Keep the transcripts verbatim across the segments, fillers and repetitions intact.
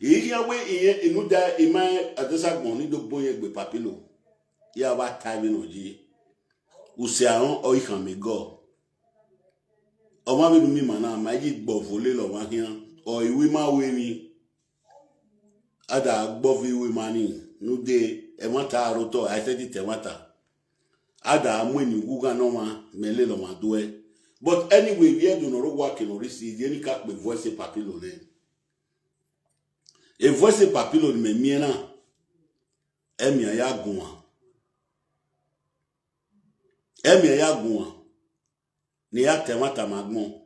Ihe we ihe inu da ima adesa gbon ni do bon ye gbe papilo. Ya wa time no ji. Use ahun o ikan mi go. Ọmọ mi mi mana ma yi gbo vole lo wa hian. O iwi ma we mi. Ada gbo vi iwi ma ni. Nu de e ma ta ro to, I said it e ma ta. Ada amwe ni guga no ma mele lo ma do e. But anyway, we do no ro wa ke no risi, ye ni ka pe voice papilo ne. E voice papilo ni me mi na. Emi aya gun wa. Emi aya gun wa. Ni ya te wa ta ma gbon.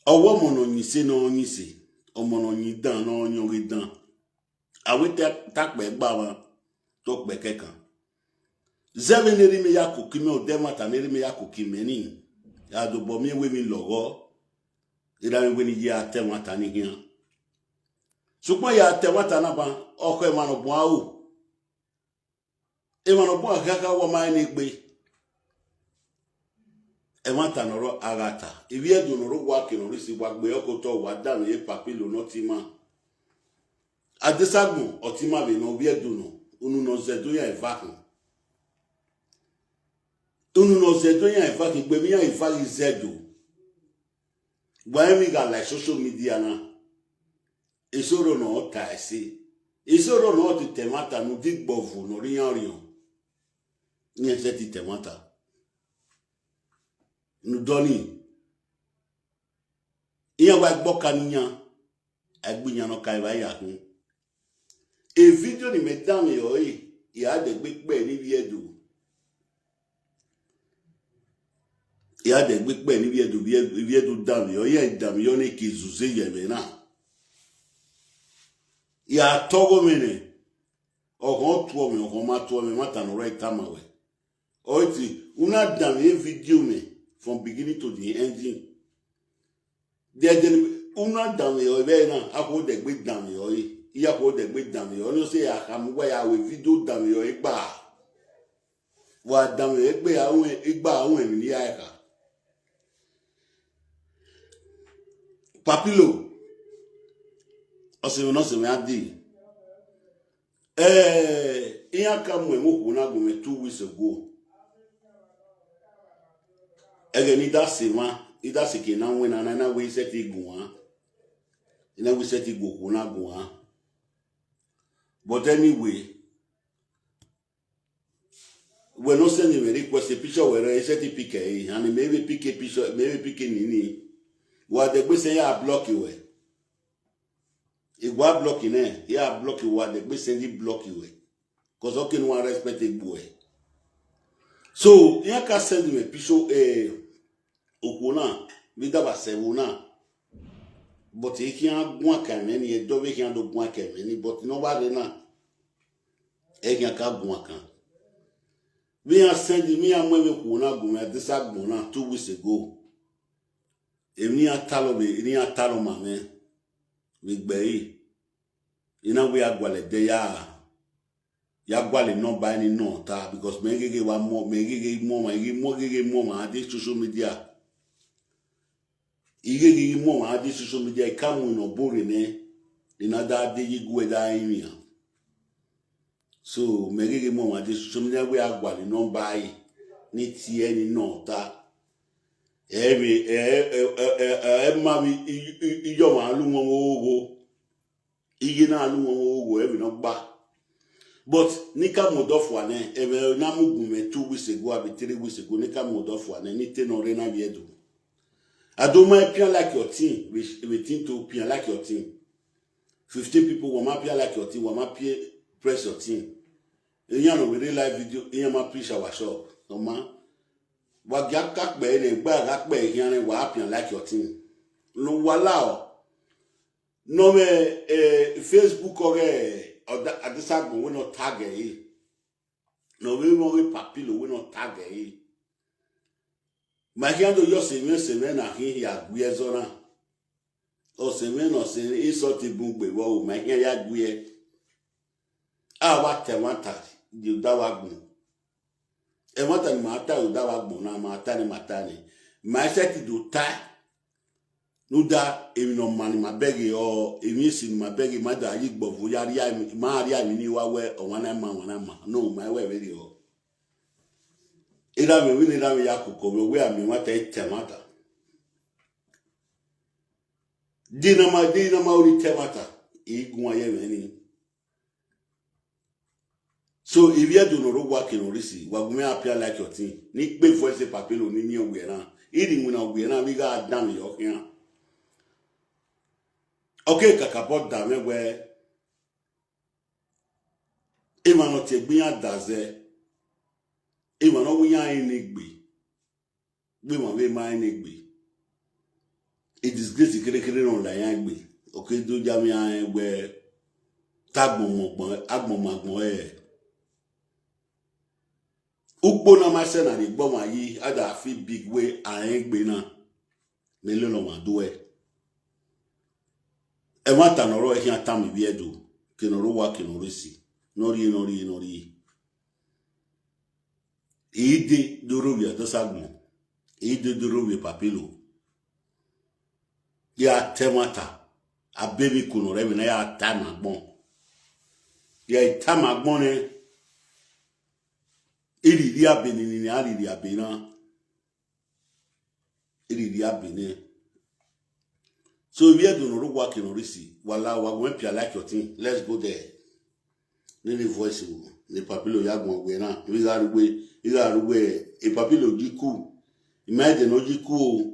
Ọwọ́ ọmọ nọ yin se nọ yin se, ọmọ nọ yin dan nọ yin ori dan. Awe ta pe gba wa to pe kekan. Zeve ne ri me ya ko ki me o de ma ta ne ri me ya ko ki me ni. Ya do bo mi we mi logo. Ira mi we ni ya te wa ta ni hian. Sugbon ya te wa ta na ba, ọkọ e ma no bun a o. E ma no bun a kaka wa ma ni gbe. E ma ta no ro agata. Ibi e do no ro wa ke no ri si wa gbe oko to wa da mi e papilo no ti ma. Adesagbon o ti ma be no bi e do no. Unu no ze do ya e va kan. Unu no ze do ya e va kan, gbe mi ya e va ri ze do. Gba emi ga like social media na. Isoro no ta esi. Isoro no ti te wa ta nu di gbovu no ri yan rion. Ni ese ti te wa ta. Nu doni. Iya wa gbo ka ni yan. Agbi yan no ka e ba ya kun. E video ni me dan yo e. Ya de gbe pe ni bi e do. Ya de gbe pe ni bi e do, bi e, bi e do dan yo. Ya dan yo ni ki zuze ye me na. Ya togo me ne. Ogo tuo me, ogo ma tuo me, ma ta no right time we. Oiti, una dan e video me from beginning to the ending. Then, then una dan yo be na, a ko de gbe dan yo e. Ya ko de gbe dan yo. No se ya ka mu wa ya we video dan yo e gba. Wa dan yo e gbe a we e gba a we ni ya e ka. Papilo. O se no se me adi. Eh, iya ka mu e mo ko na go me two weeks ago. Ege ni da se ma, i da se ke na we na na na we se ti gun wa. Ina we se ti go ko na gun wa. But anyway, we no send me request a picture we re se ti pick e, and me we pick a picture, me we pick a nini. Wa de gbe se ya block we. Igwa block ne, ya block wa de gbe se di block we. 'Cause okay no one respect e gbo e. So, ya ka send me picture eh okuna, mi da ba se wo na. But e ki an gun aka me ni, e do be ki an do gun aka me ni, but no ba re na. E ki an ka gun aka. Mi a send mi a mo me ku na gun me this agbon na two weeks ago. E ni a ta lo be, e ni a ta lo ma me. Mi gbe yi. Ina we agwale de ya. Ya gwale no ba ni no ta because me gege wa mo, me gege mo ma, gege mo, gege mo ma de social media. Ige gi mo ma di social media ka mu no bore ne. Ina da de yi gwe da imi ya. So me gi gi mo ma di social media we agwa ni no ba yi. Ni ti e ni no ta. E mi e e e e e ma mi i i i yo ma lu mo wo wo. Iye na alu wọn wo wo ebi na gba. But nika modo fua ne ebe na mugu me two weeks ago abi three weeks ago nika modo fua ne ni te no re na bi edu. Adoma e pian like your team, we we think to pian like your team. Fifteen people wama pian like your team, wama pia press your team. Eyan no we dey live video, eyan ma preach our shop. No ma. Wa ga ka pe ne gba ga pe eyan ne wa pian like your team. Lo wa la o. No me eh, Facebook oge oda adisa go we no tag e. No we mo we papilo we no tag e. Ma ki ando yo se me se me na ki ya gwe zo na. O se me no se iso ti bun gbe wo o ma ki ya gwe. A wa te wa ta di da wa gun. E wa ta ni ma ta o da wa gun na ma ta ni ma ta ni. Ma se ti do ta. Nuda, emi no mani ma begi o, emi si ma begi ma da yi gbovu ya ria, ma ria mi ni wa we o wana ma wana ma. No, ma we we o. Ira me wi ni ira me ya kuko me we ami wa te temata. Dina ma, dina ma uri temata. Igun aye me ni. So if you do no ro work in orisi, wa gume appear like your thing. Ni pe voice papilo ni mi ogwe na. Iri mu na ogwe na, we ga dam yo here. Okay, kaka bot da me we. Ima no te gbin adaze. Ima no wi ya ini gbe. Gbe ma we ma ini gbe. E disgrace kere kere no la ya gbe. Okay, do jam ya we. Tagbo mo gbon, agbo ma gbon e. Ukpo na ma se na ni gbo ma yi, ada fi big way a en gbe na. Me lo lo ma do e. E ma ta no ro e hi ata mi bi edo. Ke no ro wa ke no ro si. No ri, no ri, no ri. Ide doro wi adosa gbon. Ide doro wi papilo. Ya temata. Abebi kuno re mi na ya ta ma gbon. Ya ta ma gbon ne. Iri ri abeni ni, ni ari ri abena. Iri ri abene. So if you do no ro work in orisi, wala wa go pia like your thing. Let's go there. Ni ni voice wo. Ni papilo ya gbon gbe na. Wi ga rugbe, wi ga rugbe. E papilo jiku. Imagine no jiku o.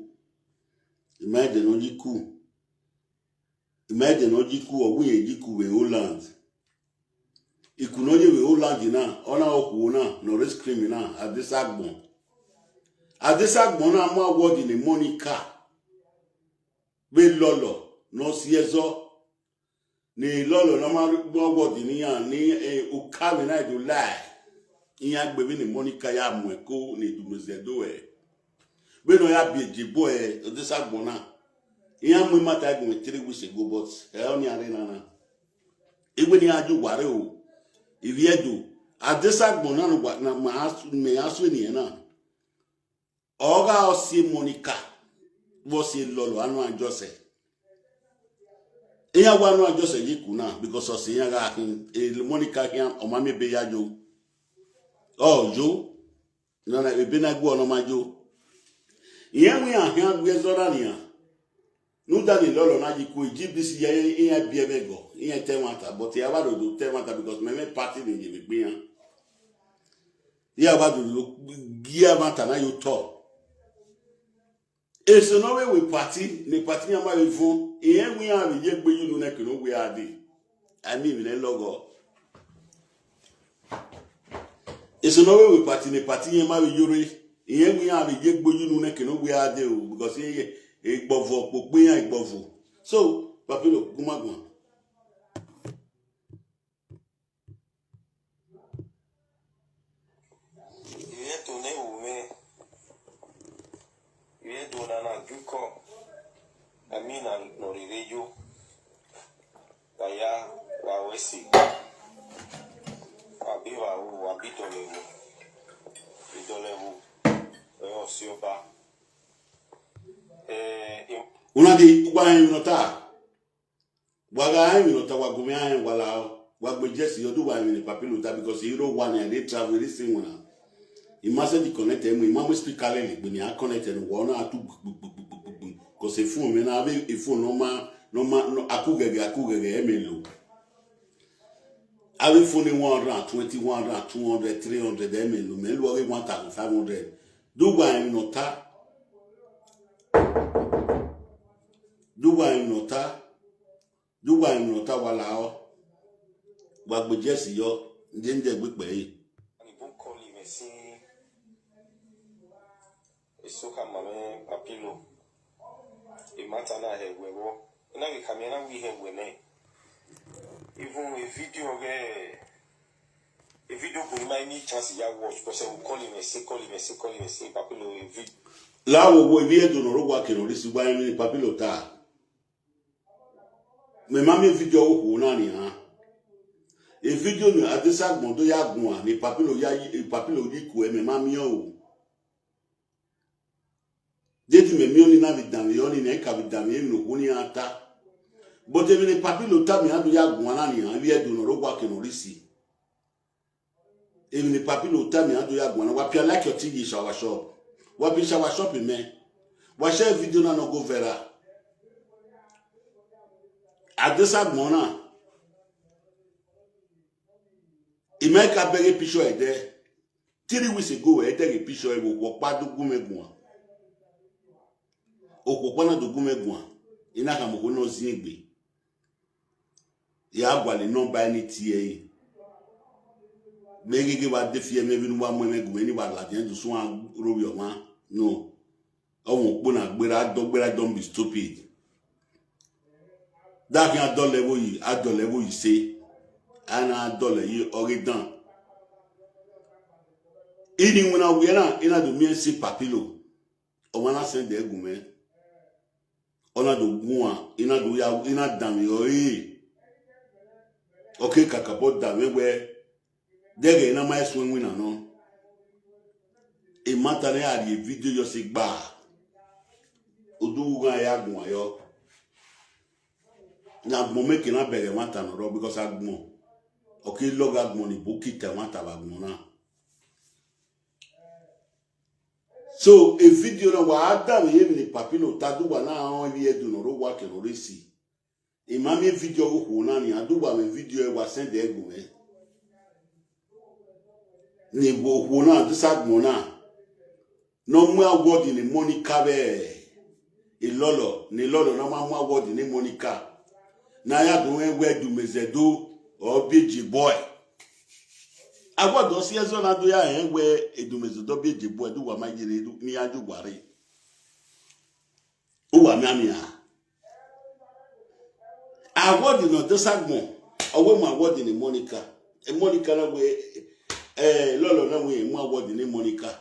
Imagine no jiku. Imagine no jiku o, we jiku we Holland. Iku no ye we Holland na, ona oku na, no race criminal, adesagbon. Adesagbon na mo award ni Monica. We lolo, no si ezo. Ni lolo no ma gbon award ni ya, ni, eh, ukami na do lie. Iya gbe mi ni Monica ya mu eko ni du mezedo e. We no ya bi ejibo e, adesagbon na. Iya mu mata gun three weeks ago, but e o ni are na na. Igwe ni aju ware o. Ivi edu. Adesagbon na no wa, na ma asu, me asu ni na. Oga osi Monica. Wo si lolo anu ajose. Iya wa anu ajose yiku na, because osi iya ga hin. E Monica hin, o ma me be ya jo. Oh, jo. No, na ebe na gu ono ma jo. Iye wi a hin agu ezora ni ya. Nu da ni lolo na yiku, G B C ya, ya bi ebe go. Iye temata, but ya wa do temata because me me party ni ye be ya. Ya wa do gia mata na yo to. Eso no we we party, ni party ya ma we fun. Iye wi a mi ye gbe yunu ne kino we ade. I mean, we no logo. Eso no we we party, ni party ye ma we yore. Iye wi a mi ye gbe yunu ne kino we ade o, because iye, e gbovo, popo ya e gbovo. So, papilo, guma guma. Iye to ne ume. Iye to na na juko. Amina no rere yo. Wa ya, wa wesi. Wa bi wa u, wa bi dole u. Bi dole u. Oyo si oba. Eh, im- Una di ugba en no ta. Wa ga en no ta, wa gume en wala o. Wa gbe Jesse yo du wa en ni papilo ta because you don't want to travel this thing una. Imase di connect mu, imamu speak kale le gbe ni a connect no wa na atu. Ko se phone me na be e phone no ma, no ma, no akugege, akugege e me lo. Ave phone ni one hundred twenty, one hundred, two hundred, three hundred e me lo. Me lo ave one thousand five hundred. Du wa en no ta. Du wa en no ta. Du wa en no ta wala o. Wa gbe Jesse yo. Nde nde gbe pe yi. Ani bon call me si. Eso ka mame papilo. E mata na he we wo. Na we ka me na we he we ne. Even a video ge, a video go my me chance ya watch, because I will call him and say, call him and say, call him and say, papilo a video. La wo wo ibi edo no ro wa ke no risi wa ni papilo ta. Me ma mi video wo ku na ni ha. A video ni adesagbon do ya gun a ni papilo ya yi, papilo yi ku e me ma mi o. Deti me mi oni na vidami oni ne ka vidami emi no kuni ata. But emi ne papilo tami adu ya guana ni an vi edu no ro wa ke no risi. Emi ne papilo tami adu ya guana wa pia like your T V shower shop. Wa pia shower shop me. Wa share video na no go viral. Adesa gbona. Imeka bege picture ede. Three weeks ago, we take a picture of Okwopa do gume gua. Okwopa na do gume gua. Ina ka mo ko no zingbe. Ya gwa le no buy ni tie. Mege ge wa de fie me binu wa mo me gume ni wa la den du so an ro yo ma. No. Ọmọ òpó na gbéra dọ gbéra, don't be stupid. That can adọlẹ wo yi adọlẹ wo yi se. Ana adọlẹ yi ọrẹ dan. Ini wuna wiẹ na ina do mi si papilo. Ọmọ na send ẹ gùn mẹ. Ọna do gùn wa ina do ya ina dàn mí ọrẹ. Ọkẹ kàkà bọ dàn mí wẹ. Dege na ma esu enwi na no. E mata ne a di video yo se gba. Odu ga ya gun ayo. Na gbon me ke na bere mata no ro because agbon. Oke lo ga gbon ni buki te mata ba gbon na. So a video na wa adam ye mi ni papino tadu wa na on evi edu no ro wa ke no resi. Imami video uhu na ni aduba me video e wa send egu me. Ni wo uhu na disa gbona. No mu award ni Monica be. Ilolo ni lolo na ma mu award ni Monica. Na ya do we we du mezedo or big boy. Award o si ezo na do ya en we edu mezedo big boy du wa ma jere du ni aju gware. Uwa mi amia. Award no desa gbon. Owe mu award ni Monica. E Monica na we eh lolo na we mu award ni Monica.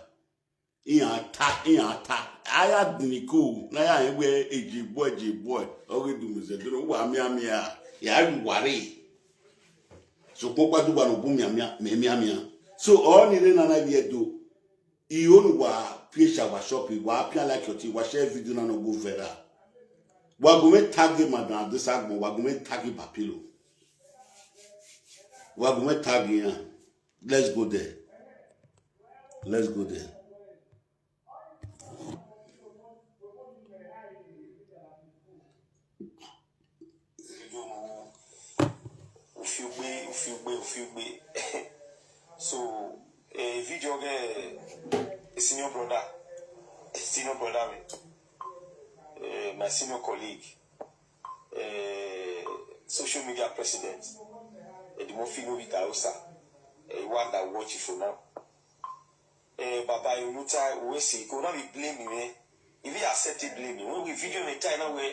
Iya ta iya ta. Aya diniko na ya we eji boy eji boy. Owe du mu ze do uwa mi amia. Ya du ware. So ko pa du ba no bu mi amia, me mi amia. So oni re na na bi edo. Ionu wa pia shower shop wa pia like your thing wa share video na no go viral. Wa go me tag madam this agbon wa go me tag papilo. Wa go me tag yan. Let's go there. Let's go there. Ufiugbe, ufiugbe, ufiugbe. So, eh, video ge, a senior brother, a senior brother me, eh, my senior colleague, eh, social media president, eh, the Mofi Nobi Taosa, eh, one that watch it for now. Eh, Baba Yonuta, we say, go not be blaming me. If he accept it, blame me. When we video me time now where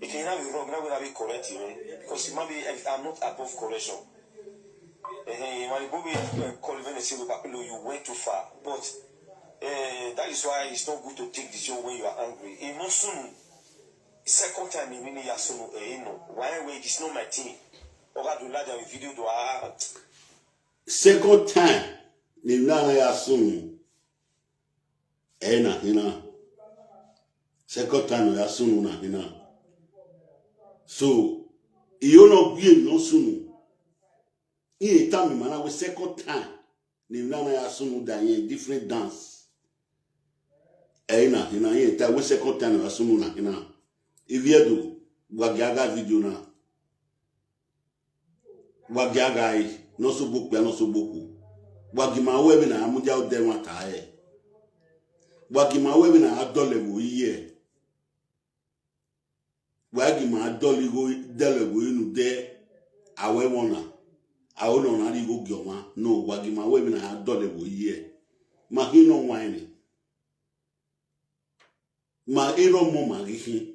it can now be wrong, now we not be correct, you know, because it might be I'm not above correction. Eh, eh, when go be uh, call when they say, "Papilo, you went too far." But uh, that is why it's not good to take decision when you are angry. It no soon. Second time, you mean ya soon, eh, no. Why wait? It's not my thing. Oga do like that video do ah. Second time, ni nana ya soon. Eh, na hina. Second time ya soon na hina. So, iyo no gbe no soon. Iye time mana we second time. Ni nana ya soon da yen different dance. Eh, na hina iye time we second time ya soon na hina. If you do, wa gaga video na. Wa gaga e, no so book, no so book. Wa gi ma we bi na amuja o de wa ta e. Wa gi ma we bi na adole wo iye. Wa gi ma adole go dele go inu de awe wona. Awe no na ri go gi oma. No, wa gi ma we bi na adole wo iye. Ma hi no wa ni. Ma iro mo ma gi hi.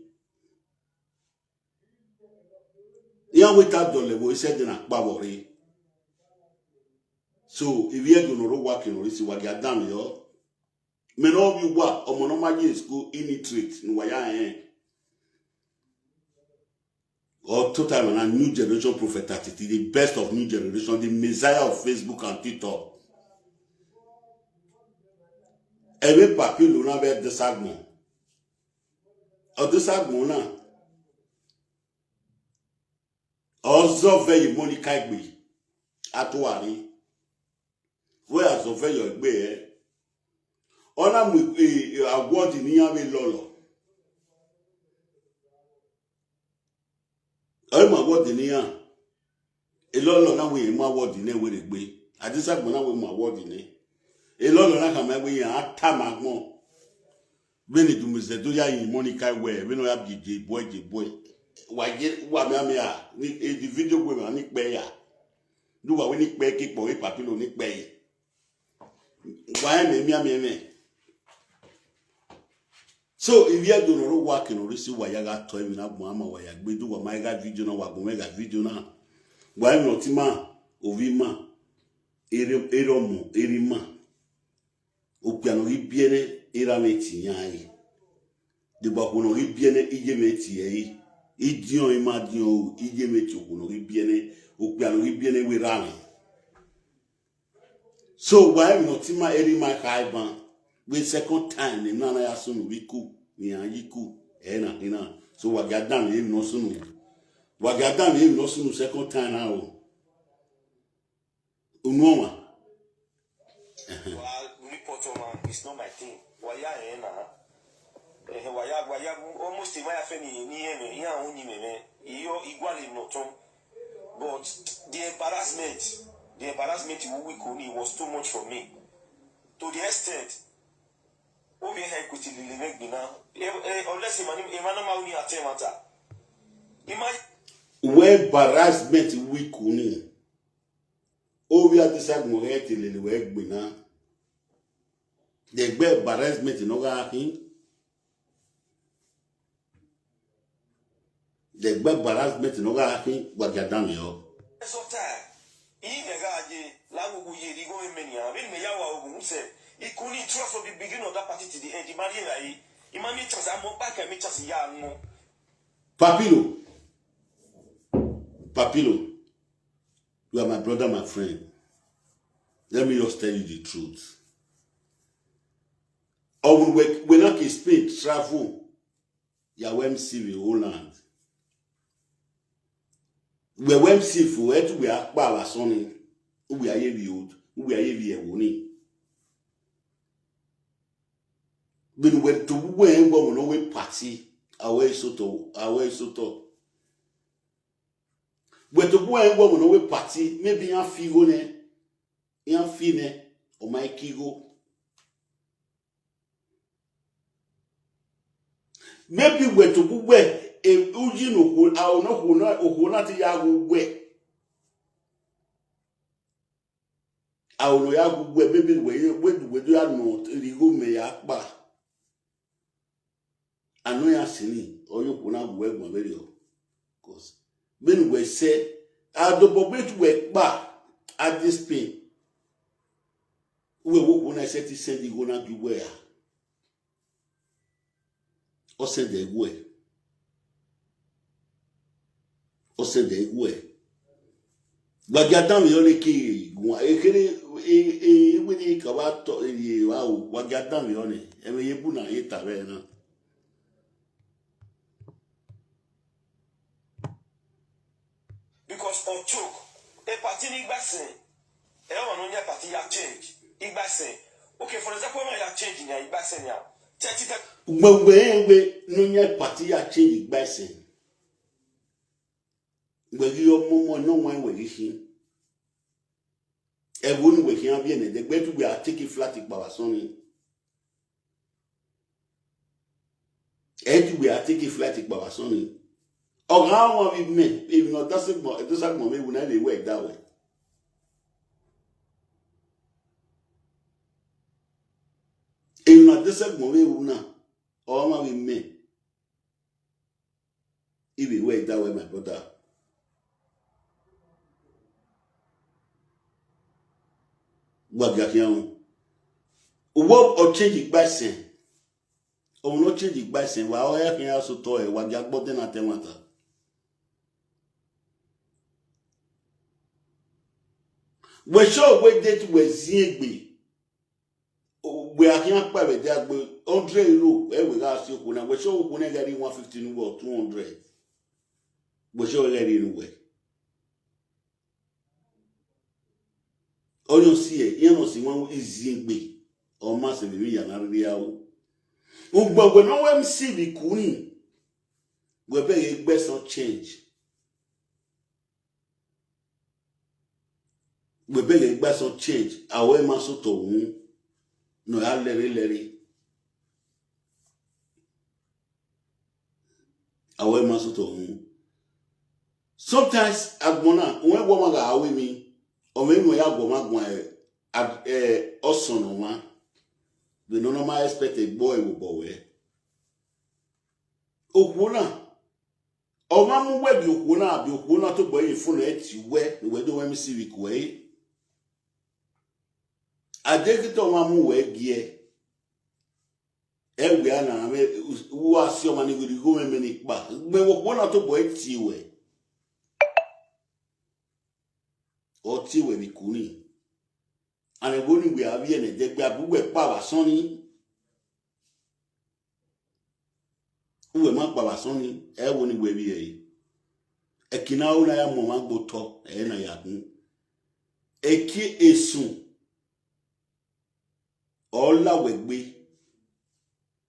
Ya we ta dole wo ise de na pa wo ri. So, if you go no ro wa ki no ri si wa gi adam yo. Me no bi wa, omo no ma ye school illiterate ni wa ya eh. Or total na new generation prophet thirty-three, the best of new generation, the messiah of Facebook and TikTok. Ebe papi lo na be de sagmo. Odesagbon na. Ozove yi Monica Egbe. Atuari. Where Ozove yo Egbe, eh? Ona mu, eh, eh, award ni ya we lolo. Oye mu award ni ya. Elolo na we mu award ni we regbe. Odesagbon na we mu award ni. Elolo na kama we ya atamagbon. Beni dumize do ya yi Monica we, beni ya bi je boy, je boy. Wa je, wa mi ami ya, ni, eh, the video we ma ni pe ya. Do wa we ni pe ki po, e Papilo ni pe. Wa e me, mi ami e me. So, if you don't know what can already see wa ya ga to mi na gbon ama wa ya gbe do wa ma ga video na wa gbon ga video na. Wa e mi oti ma, ovi ma, ere, ere omo, ere ma. Okpia no ri biene, era me ti yan yi. De ba ko no ri biene, ije me ti yi. Idion ima dion o, ije me ti ko no ri biene, okpia no ri biene we ra me. So wa e mi oti ma eri ma ka iban. We second time ni na na ya sunu wi ku, ni an yi ku, e na ni na. So wa ga dan ni no sunu. Wa ga dan ni no sunu second time na o. Unuoma. Wa, report, man, it's not my thing. Wa ya, eh, na. Eh, wa ya, wa ya, almost in my family, ni, eh, me, ya, only me, me. Iyo, igual in no tone. But the embarrassment, the embarrassment we, we could, it was too much for me. To the extent, o mi he kuti lili me gbina. Eh, eh, unless Emmanuel, Emmanuel Mauni atemata. Ima We embarrassment we kuni. O we Odesagbon he ti lele we gbina. De gbe embarrassment no ga hin. De gbe embarrassment no ga hin, wa ga dan yo. So time. I me ga je, la gugu ye di go me ni a. Bin me ya wa ogun se. I kuni trust from the beginning of that party to the end. Imagine, like, imagine chance, I'm back and me chance ya no. Papilo. Papilo. You are my brother, my friend. Let me just tell you the truth. Or we, we, we not can speak, travel. Ya we M C we Holland. We we M C for it, we are power sonny. We are ye old. We are ye woni. Bin we to we go no we party. Awe soto, awe soto. We to we go no we party. Maybe ya figo ne. Ya fine. O my kigo. Maybe we to we e uji no ho, a no ho na, ho na ti ya go we. A no ya go we, maybe we, we, we do ya no, ri go me ya pa. Ano ya sini, oyo kuna gwe gwe very o. Cause when we say, adobo bet we pa at this pain. We wo kuna se ti send go na gi we ya. O send e gwe. O send e gwe. Gbagi atan mi yo le ki gwa ekere e e we ni ka wa to e wa o gbagi atan mi yo ni e me ye bu na ye ta be na. Because Ochuk, a party ni gbese, e wa no nya party ya change. Igbese. Okay, for example, no ya change ni igbese ni. Thirty, thirty. Gbogbo egbe no nya party ya change igbese. Gbe gi yo momo no wan we gi hin. E wo ni we hin abi ene de gbe tu gbe a take flat pa wa sonny. E tu gbe a take flight pa wa sonny. O ga wa bi me, e bi no ta se mo, e to sa mo me wu na le we da we. E bi no ta se mo me wu na. O ma bi me. Ibi we da we, my brother. Gbagi akin. Wo o change igbese. O no change igbese. Wa o ya kin aso to e, wa ja gbo de na te wata. We show we date we ziegbe. We are here by the day, hundred euro. Eh, we got to go now. We show we gonna get one fifty or two hundred. We show we get in way. Oyo si e, ye no si wan izingbe. O ma se bi ya na ri awo. Ugbo we no we M C bi kuni. We be ye gbe some change. We be ye gbe some change. Awe ma so to won. No ya leri leri. Awe ma so to won. Sometimes agbona we go ma ga awe mi. O me no ya go ma gwa e, eh, oson no ma. We no no ma expect a boy wo bo we. Okwo na. O ma mu we bi okwo na, bi okwo na to gbo yi fun e ti we, we do we M C bi ku e. Adekito ma mu we gi e. E we ana me, u asi o ma ni gidi go me ni pa. Gbe wo ko na to gbo e ti we. O ti we bi kuni. Ane wo ni we abi ene de gbe abu we pa wa son ni. Uwe ma pa wa son ni, e wo ni we bi e. E kina o na ya mo ma gbo to, e na ya gun. E ki esun. O la we gbe.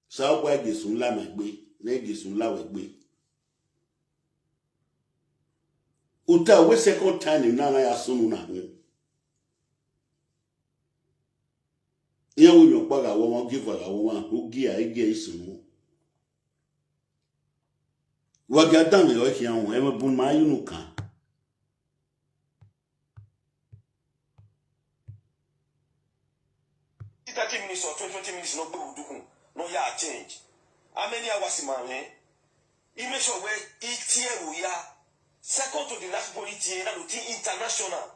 Sa wa e gi esun la me gbe, ne gi esun la we gbe. Uta we second time na na ya sunu na gun. Iye wo yo pa ga wo wan give ga wo wan, o gi a, e gi a isunu. Wa ga dan le o ki an, e mo bun ma yu nu kan. Thirty minutes or twenty, twenty minutes no gbe odukun, no ya change. How many hours ma me? He make sure where he tear we ya. Second to the last body tear, na the thing international.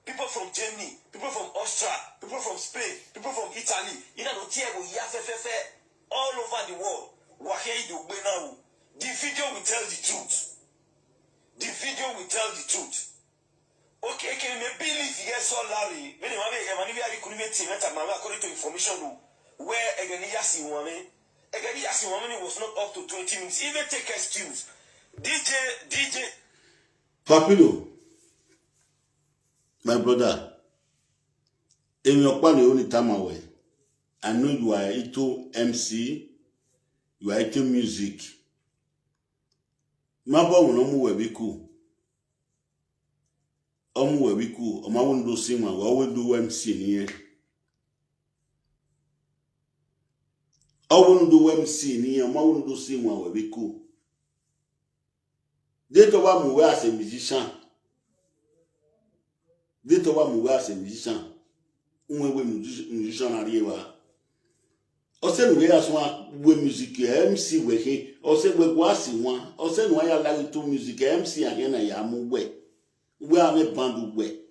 People from Germany, people from Austria, people from Spain, people from Italy. You know, the tear we ya fe fe fe all over the world. Wa here you do now. The video will tell the truth. The video will tell the truth. Okay, okay, maybe if you get so Larry, when you have a man, we are equally team at a man, according to information, where again, he has in one, again, he has in one, it was not up to twenty minutes. Even take excuse. D J, D J. Papilo, my brother, in your plan, you only time away. I know you are into M C, you are into music. Ma bo won mu we bi ku. O mu we bi ku, o ma won do si wan, we o we do M C ni e. O won do M C ni e, o ma won do si wan we bi ku. De to wa mu we as a musician. De to wa mu we as a musician. Unwe we musician ari wa. Ose nu ya swa we music, M C we he. Ose we kwa si wan. Ose nu ya la to music, M C a he na ya mu we. We a me bandu we.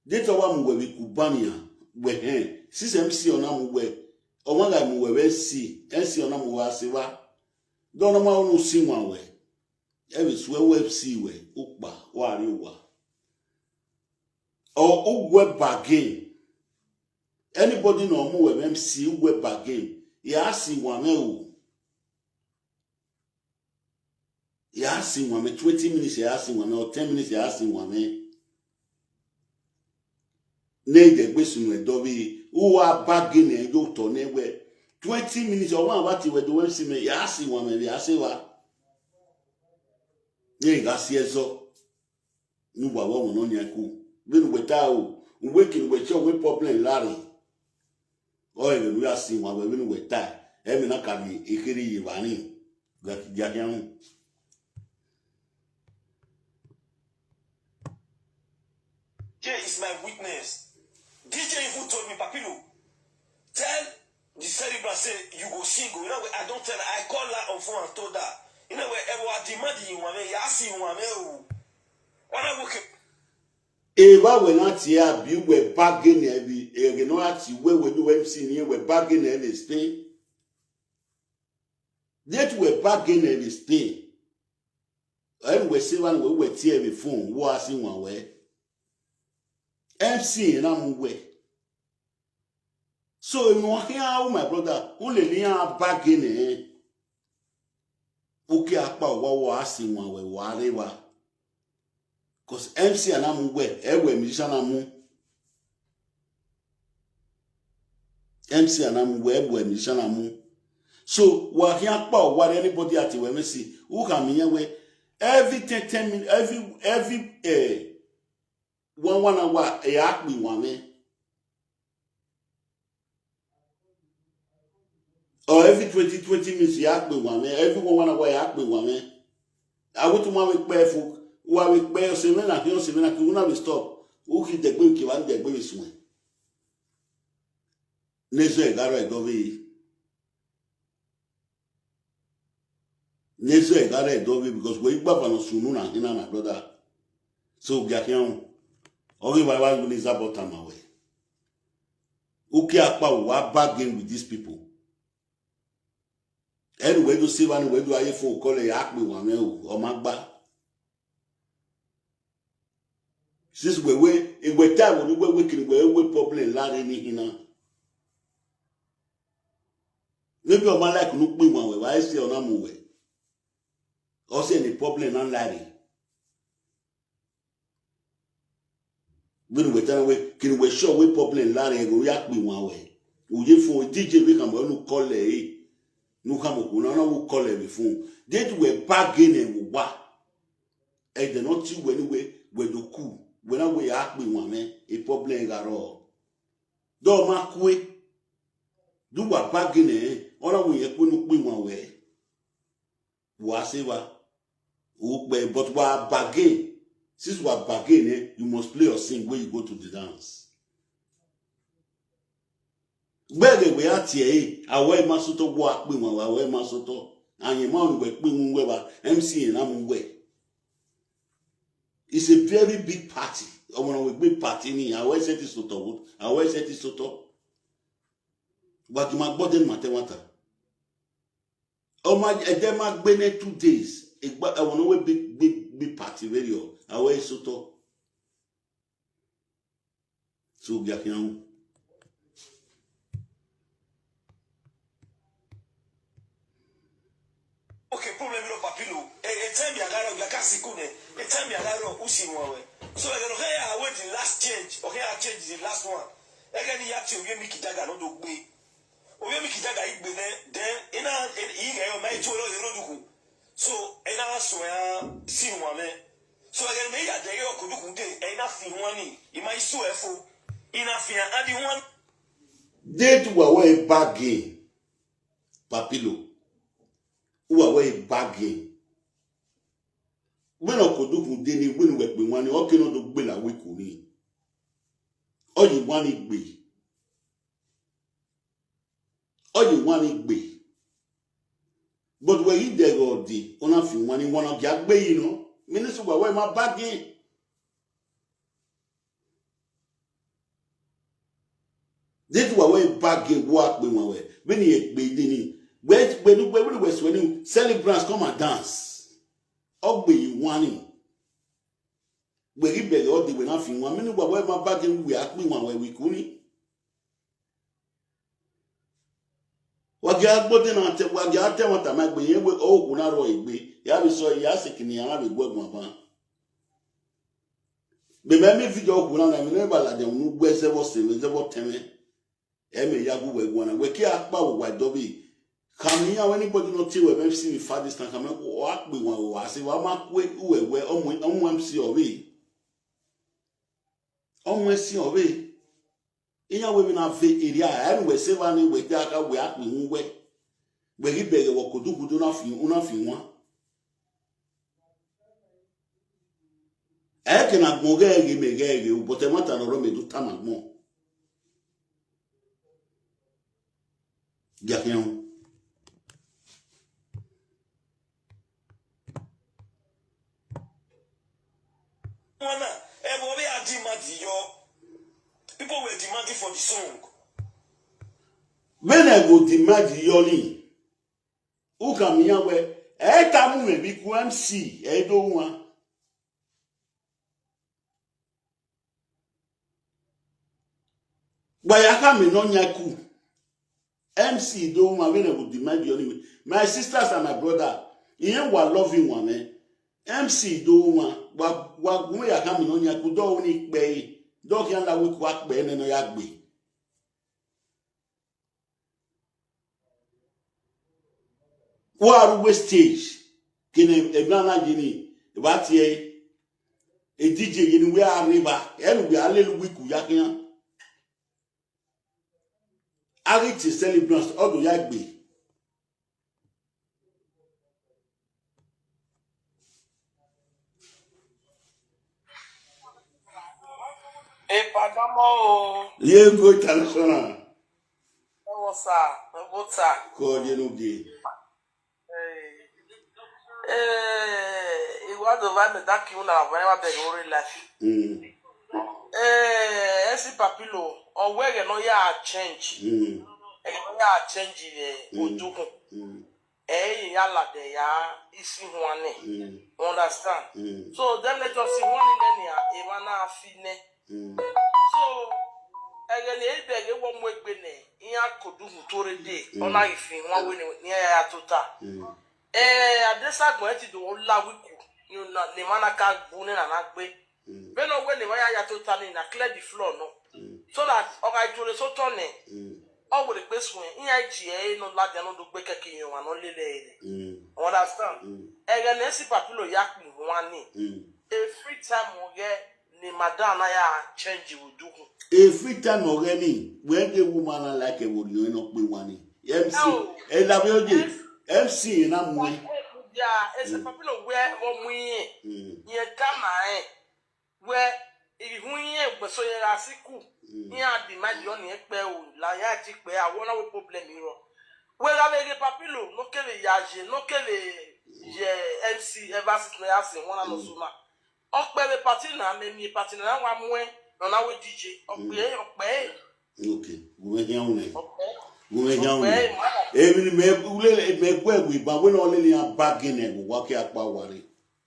De to wa mu we bi ku bania we he. Sis M C ona mu we. O wa ga mu we we si. M C ona mu wa si wa. Do na ma onu si wan we. E bi swe we si we. Upa wa ri wa. O ugwe bargain. Anybody no mu we M C ugwe bargain. Ya si wan me o. Ya si wan me twenty minutes, ya si wan me or ten minutes, ya si wan me. Ne de gbe sunu e do bi, u wa bargain e yo to ne we. Twenty minutes, o wa wa ti we do we si me, ya si wan me, ya si wa. Ne ga si ezo. Nu wa wa no nya ku. Be nu we ta o. We ki we cho we problem lari. O e nu ya si wan we, be nu we ta. E mi na ka bi e kiri yi ba ni. Ga ki ja ki an. Here is my witness. D J even told me, Papilo, tell the celebrant say you go sing. You know, I don't tell her. I call her on phone and told her. You know, where I demand you, I mean, you ask you, I mean, oh. When I woke up, e ba we na ti a bi we bargain e bi, e ge no ati we we do M C ni we bargain e le Spain. Yet we bargain e le Spain. E we se wan we we ti e bi phone, wo a si wan we. M C na mu we. So, you know, here, oh, my brother, who le ni a bargain, eh? Uke akpa wa wa asi wa we wa re wa. Cause M C anamu we, e we musician amu. M C anamu we, e we musician amu. So, wa here akpa wa anybody at we M C, who can me we, every ten, ten minutes, every, every, eh, one, one hour, e akpi wa me. Or every twenty, twenty minutes, ya pe wa me. Every one, one hour, ya pe wa me. I want to ma we pe fu, wa we pe o se me na, o se me na, ki una we stop. U ki de gbe, ki wa de gbe we sun. Nezo e garo e do we. Nezo e garo e do we because we igba fa no sunu na hina, my brother. So, gakian. Oge wa wa ni za bota ma we. Uke akpa wa bargain with these people. Anyway, do see one way do I phone call ya akpe wa me o, o ma gba. Since we we, e we time we we we kiri we we problem la re ni hina. Maybe o ma like nu pe wa we, wa si o na mu we. O se ni problem na la re. When we tell we, kiri we show we problem la re go ya pe wa we. U ye phone D J we kan mo nu call e. Nu kan mo ku na na u call e phone. They do we bargain e wa. E de not you when we, we do ku. When we ya pe wa me, e problem ga ro. Do ma ku e. Do wa bargain e. Ona we ye ku nu pe wa we. Wa se wa. U pe, but wa bargain. Since wa bargain, eh, you must play your sing when you go to the dance. Gbege we ati e, awe ma soto wa pe wa, awe ma soto. Anye ma nu we pe mu we ba, M C na mu we. It's a very big party. Omo na we big party ni, awe se ti soto wo, awe se ti soto. Wa ki ma gbo den ma te wa ta. O ma, e de ma gbe ne two days. E gba, e wo no we big, big, big party very o. Awe soto. So, gakian. Okay, problem no papilo. E, e time ya garo, ya kasi kune. E time ya garo, usi mwa we. So, e no, okay, I wait the last change. Okay, I change the last one. E ke ni ya ti o ye mi ki daga no do gbe. O ye mi ki daga igbe ne. Then, ina, i ga yo mai ti o lo yo duku. So, ina so ya si wa me. So, again, me ya de yo kuduku de, ina fi wani. I ma isu e fo. Ina fi a adi wan. They do wa we bargain. Papilo. Wa we bargain. When o kuduku de ni, when we pe wani, o ke no do gbe la we ku ni. O yi wani gbe. O yi wani gbe. But we yi de go di, ona fi wani wana gi agbe yi no. Minister wa we ma bargain. They do wa we bargain wa pe wa we. When you gbe de ni. We, we do, we, we, we, when you celebrants come and dance. O gbe yi wani. We gi bere o di we na fi wan. Mini wa we ma bargain we akpi wan we we ku ni. Wa gi agbo de na te, wa gi ate wan ta ma gbe yen we o ku na ro igbe. Ya bi so ya se kini ya na bi gwe gun aba. Be me mi video ku na na mi ne ba la de unu gbe se wo se we se wo teme. Eme ya gu we gwana. We ki akpa wo wa dobi. Kami ya we anybody no ti we M C mi fa this time. Kami ko akpi wa wa se wa ma kwe uwe we omo omo M C o we. Omo M C o we. Iya we mi na ve area. Emi we se va ni we ti aka we akpi wu we. We ri bere wo kudu kudu na fi una fi wan. E ke na gbon ghe ghe me ghe ghe, but e mata no ro me du ta ma gbon. Dia ke on. Wana, e bo be a demand yo. People were demanding for the song. When I go demand yo ni, who can me we? E ta mu me bi ku M C, e do wan. Gba ya ka me no nya ku. M C do woman, when I would demand you anyway. My sisters and my brother, in wa loving one, eh? M C do woman, wa wa gume ya kami no nya kudo ni pe. Do ki anda wi kwa pe ne no ya gbe. Wa arugbe stage. Kene ebana gini. Ba tie. E D J gini we arriba. Enu we alelu wiku ya kiyan. Ari ti celebrants odo ya gbe. Epadamo o. Ye go international. Ewosa, ebota. Ko je no ge. Eh, eh, iwado va me daki una whenever be real life. Mm. Eh, esi papilo, or where no ya change. Mm. Eh, no ya change eh, oduku. Mm. Eh, ya la de ya isi huane. Mm. Understand? Mm. So then let us see one in there, eh, one afine. Mm. So, ege ne ebe ege wo mu egbe ne, iya kodu hutore de, ona ifi wa we ne ni ya tota. Mm. Eh, adesa gbo eti do la wiku. You na ne mana ka gbu ne na na gbe. Mm. Be no we ne wa ya ya tota ni na clear the floor no. Mm. So that oga itore so tone. Mm. O we pe sun e, iya ji e no la de no do gbe keke yan wa no lele ere. Mm. Understand? Mm. Ege ne si papilo ya kun wa ni. Mm. Every time we get ni madam na ya change we do. Every time already, when the woman I like a woman, you know, we want it. M C, Oh. and W J, Yes. M C in a way. Yeah, it's a popular where one we Mm. ye kama eh. Where ihu ye gbeso ye ra siku. Mm. Ye a di ma yo ni pe o la ya ji pe a wona we problem iro. We ga be papilo no kele ya je, no kele ye M C ever since no ya se wona no suma. O pe be party na me mi party na wa mu e, no na we D J. O pe, o pe. Okay, we hear one. O pe. We hear O one. pe. Even me ule me kwe we ba we no le ni a bargain e wa ke apa ware.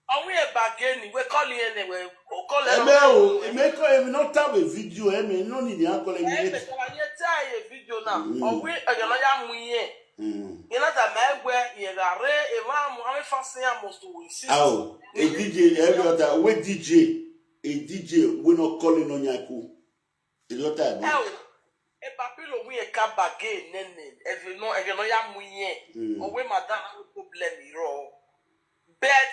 Are we a bargain? We call in anyway. We call Eme o, eme ko eme no ta we video, eme no ni ni a call Eh, eme. but I hear tell a video now. Mm. Or we a no ya mu ye. Mm. You know that my way, you are re, a man, I'm a fast thing I must do. Awo, a D J every other we D J, a D J we no calling on yaku. A lot of time. Oh, a papilo we a cab again, nene. If you know, if you know, ya mu ye. Mm. Or we madam, no problem, you know. But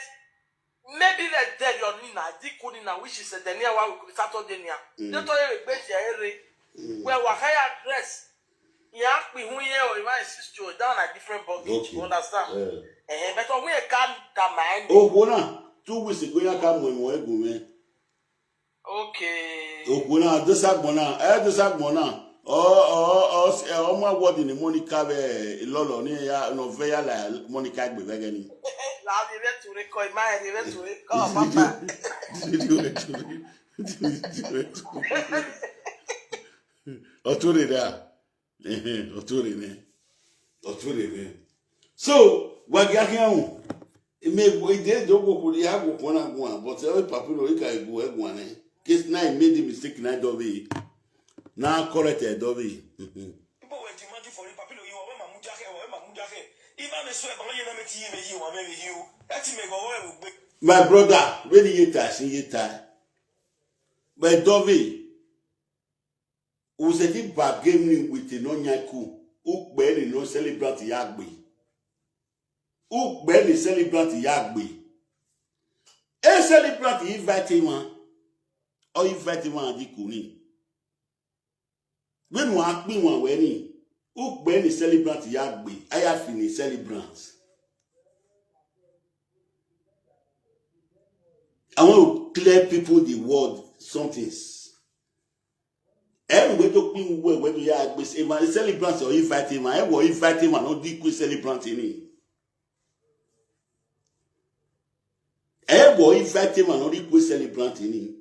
maybe the dead your nina, di kunina, which is the near one Saturday near. Mm. They told you a bed, Mm. Well, what higher dress? Yeah, we who here or my sister down a different bucket. Okay. You understand? Eh. Eh, but we can't come mind. Oh, bona, two weeks ago ya ka mo mo egun me. Okay. Okuna, this agbona, eh, this agbona. Oh, oh, oh, eh, oh, my word in the Monica, eh, Lolo, ni ya, no, veya la, Monica, be vegani. La di ve tu re koi, ma di ve tu re koi, papa. Otore da. Eh, otore ne. Otore ne. So, wa ga ke an. Me go ide do go ko ya go ko na go an, but e papi lo ka go e go an. Case na e made the mistake na do be. Na correct e do be. People were demanding for it, papi lo yi wa we ma mu jake, wa we ma mu jake. Ima me so e ba ye na me ti ye me yi wa me me yi o. E ti me go we o gbe. My brother, when you ta, see you ta. But Dovey, who said it bargaining with the non-yaku, who barely no celebrant yagbe. Who barely celebrant yagbe. A celebrant invite him, or invite him and the kuni. When one thing one wedding, who barely celebrant yagbe, I have finished celebrant. I want to clear people the word something. Everywhere to pin where where to ya gbe say man celebrant or invite him, I will invite him and not the quick celebrant in him. I will invite him and not the quick celebrant in him.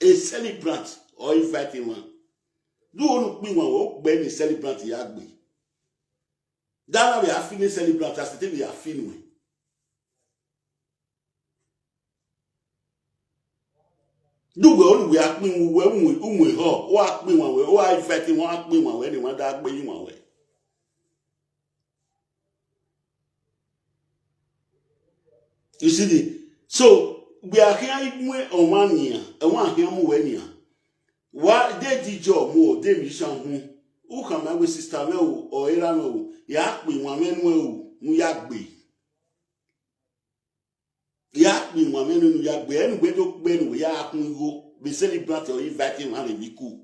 A celebrant or invite him. Do you know pin one or when the celebrant yagbe? That now we are feeling celebrant as the thing we are feeling. Dugbe onu we akpin we umwe umwe ho o akpin wa we o a infect wa akpin wa we ni wa da gbe yin wa we. You see the, so we are here, we are here, we are here. Wa de di jo mo de mi shan hu. U kama we sister me o, o era me o. Ya pe won me nu e o, nu ya gbe. Ya pe won me nu ya gbe. Enu we to pe nu ya kun go. Be celebrate or invite him and we cool.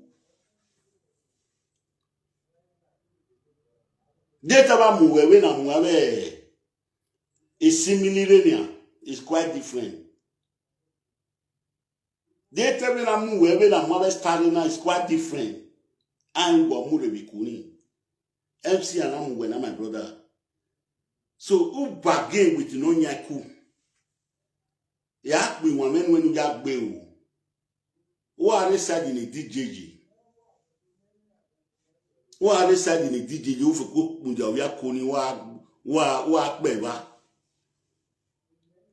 Data ba mu we we na mu we. Is similarly, is quite different. They tell me na mu we we na mu we starting now is quite different. And go mu the bikuni. M C and mu we na my brother. So who bargain with no nyaku? Ya pe won me nu ya gbe o. Wa re side ni D J ji. Wa re side ni D J ji, u fe ko kpunja, u ya ko ni wa, wa, wa pe ba.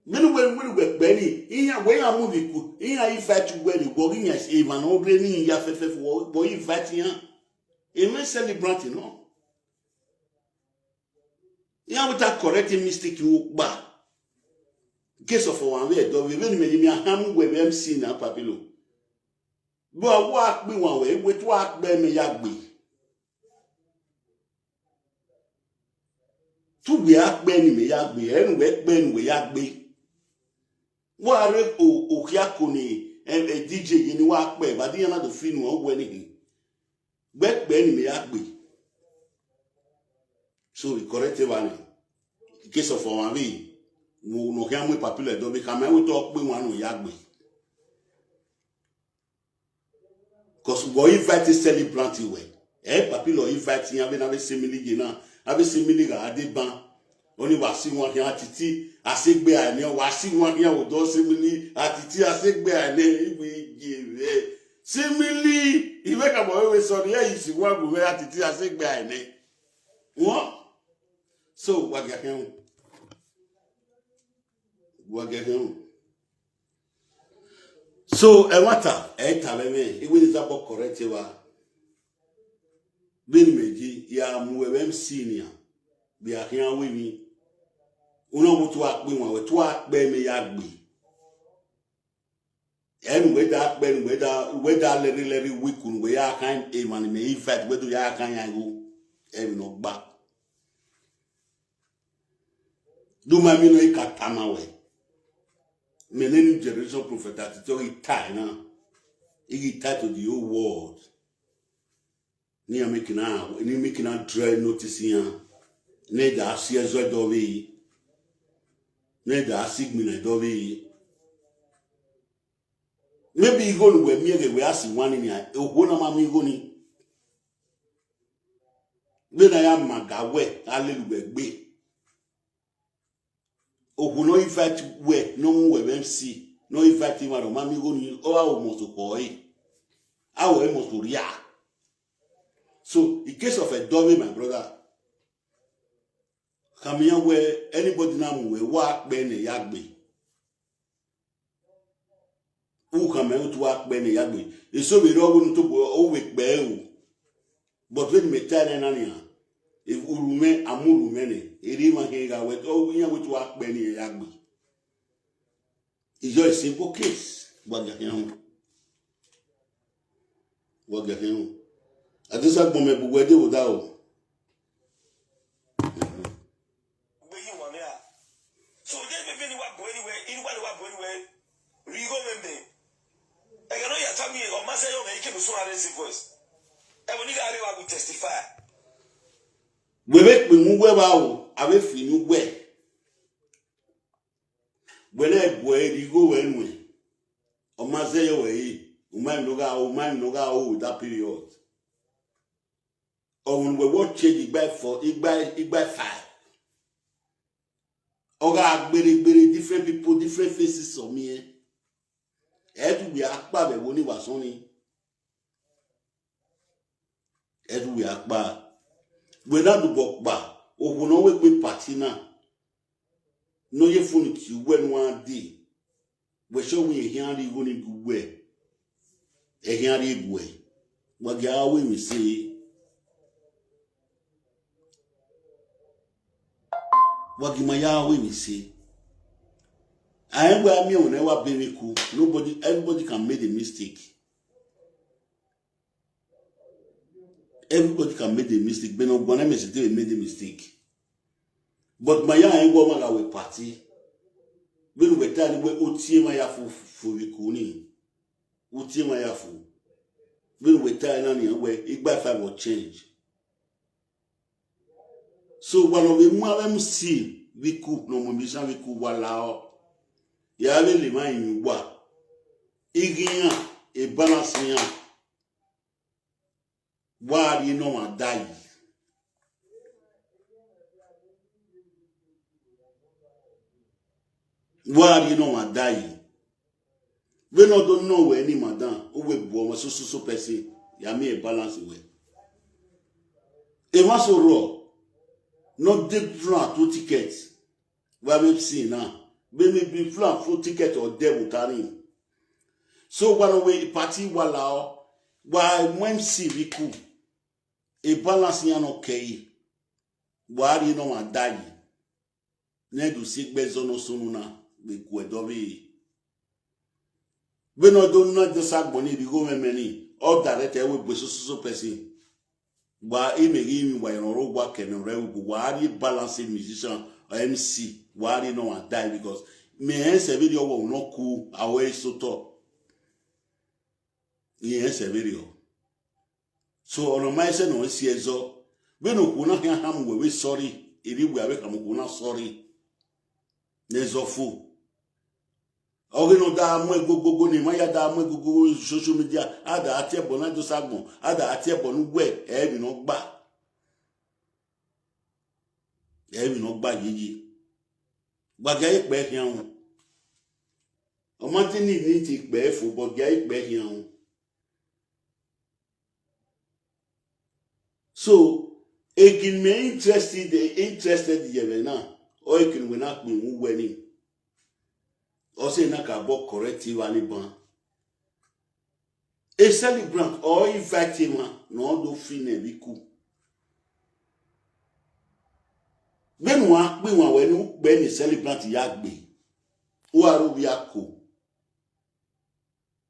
Menu we, menu we pe ni, iya we ya mu bi ku, iya invite we ni, wo gi ya e ma no bre ni ya fe fe fo, wo invite ya. E me celebrant no. Iya we ta correct mistake u gba. Case of one way do we, menu me mi a ha mu we M C na papilo. Bo wa pe won we, we tu wa pe me ya gbe. Tu we a pe ni me ya gbe, enu we pe ni we ya gbe. Wa re o, o kia ko ni, e, e D J ye ni wa pe, ba di na do finu o we ni. Gbe pe ni me ya gbe. So we correct e ba ni. In case of one way, mo no kia mu popular do be ka me we to pe won no ya gbe. 'Cause we go invite celebrant we. Eh, papi lo invite yan be na be simili ge na. A be simili ga ade ban. Oni wa si won yan titi. A se gbe a ni wa si won yan o do simili. A titi a se gbe a ni ibi ge re. Simili. Iwe ka mo we so ni e si wa bu we a titi a se gbe a ni. Won. So wa ga kan. Wa ga kan. So e wata e ta be me e we ni za bo correct wa. Be ni meji ya mu we M C ni a. Bi a kan we mi. Uno mo tu a pe won we tu a pe me ya gbe. Enu we da pe nu we da we da leri leri we kun we ya kan e man me invite we do ya kan ya go. E no gba. Do my me no ikatama we. Me ne new generation prophet ati to itai na. Igi tie to the whole world. Ni a make na, ni make na dry notice yan. Ne da si ezo do we. Ne da sigmi na do we. Maybe igo nu we mi ege we asi wani ni a. Ogo na ma mi igo ni. Be na ya maga we, hallelujah gbe. Oku no invite we, no mu we M C, no invite him aro, mami go ni o wa o mo to ko e. A wo e mo to ria. So in case of a dummy, my brother, kamiya we anybody na mu we wa pe ne ya gbe. U kame u tu wa pe ne ya gbe. E so we ro wo nu to bo o we pe o. But when me tell na ni a. E urume amurume ne. E ri ma ke ga we o nya we tu wa pe ne ya gbe. It's just a simple case. Wa ga ke hon. Wa ga ke hon. Adisa gbon me bu we de wo da o. Gbe yi wan ya. So de be be ni wa bo anywhere, in wa wa bo anywhere. Rigo membe. E ga no ya tami o ma se yo me ike musu are si voice. E mo ni ga are wa bu testify. We be pe mu we ba o, a be fi nu we. We le bo e rigo we nu. O ma se yo we yi. O ma no ga, o ma no ga o that period. Or when we watch it, igba four, igba, igba five. Oga agbere gbere different people, different faces of me. Eh? Edu we akpa be wo ni wa son ni. Edu we akpa. We na du bo pa. O wo no we pe party na. No ye fun ti we no adi. We so we e hian ri go ni du we. E hian ri we. Wa ga we mi se. Wa gi ma ya we mi se. I am where me on ever be me cool. Nobody, everybody can make a mistake. Everybody can make a mistake. But no one mistake they made a mistake. But my young go man with party. When we tell we utie my yafu for we kuni. Utie my yafu. When we tell nani we igba five will change. So one of the more M C we cook no more mission we cook wala. Ya le le ma yin wa. Igiyan e balance yan. Wari no ma die. Wari no ma die. We no don't know where any madam who will born so so so person. Ya me a balance way. E ma so raw. No dey plan two tickets. Wa me see now. Be me be plan for ticket or devil tani. So one way party wala wa M C we cool. E balance yan okay. Wari no ma die. Ne do si gbe zono sunu na be ku edo be. We no do no do sa gbon ni bi go me many. All direct e we be so so so person. Wa e me gi mi wa no ro wa ke no re wo wa ri balance musician or M C. Wari no ma die because me en se video wo no ku awe so to. Ni en se video. So ono ma ese no si ezo. We no ku na ham we we sorry. Iri we awe kam ku na sorry. Ne zo fu. Oge no da mo gogogo ni ma ya da mo gogogo social media. Ada ati ebo na do sagbon. Ada ati ebo nu we e mi no gba. E mi no gba yiyi. Gbage ipe hian. O ma ti ni ni ti pe fo gbage ipe hian. So, ekin me interested interested yebe na. O ekin we na pin wu we ni. O se na ka bo corrective ani ban. A celebrant or invite him no do fine biku. When wa pe wa we nu be ni celebrant ya gbe. Wa ru bi ako.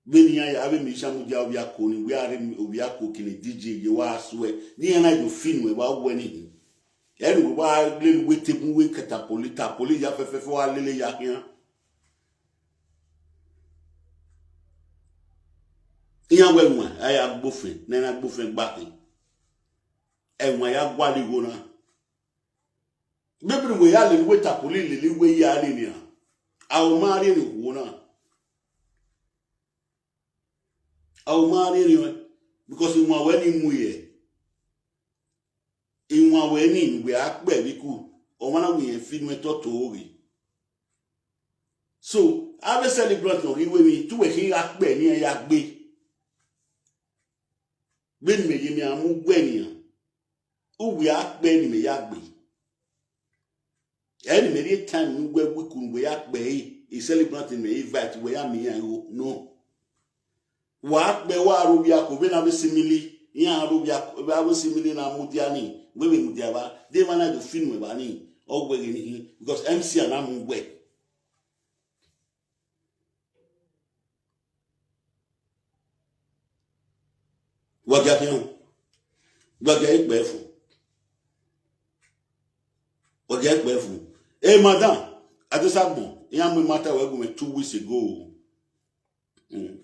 Beni ya ya be mi shamu dia obi ako ni we are obi ako kini D J ye wa swear. Ni ya na you fin we wa we ni. Enu wa le we te mu we catapult, tapoli ya fe fe fe wa lele ya hian. Iya we nwa aya gbofen na na gbofen gba ke. E nwa ya gwa li go na. Bebiri we ya le we tapoli lele we ya le ni a. A o ma re ni wo na. A o ma re ni we because inwa we ni mu ye. Inwa we ni we a pe bi ku. O ma na we ye fi me to to ri. So, a be celebrant no ri we mi tu we ki a pe ni ya gbe. Be ni me ye mi a mu gbe ni a. U we a pe ni me ya gbe. Any me time nu we we kun we a pe e celebrant me invite we a mi ya yo no. Wa pe wa ro bi ako be na be simili. Ya ro bi ako be a be simili na mu dia ni. We be mu dia ba. De ma na do fin we ba ni. O we ni because M C a na mu we. Wa ga ke. Wa ga ipe fu. Wa ga ipe fu. Eh, madam, Adesagbon, ya mu matter we go two weeks ago. Mm.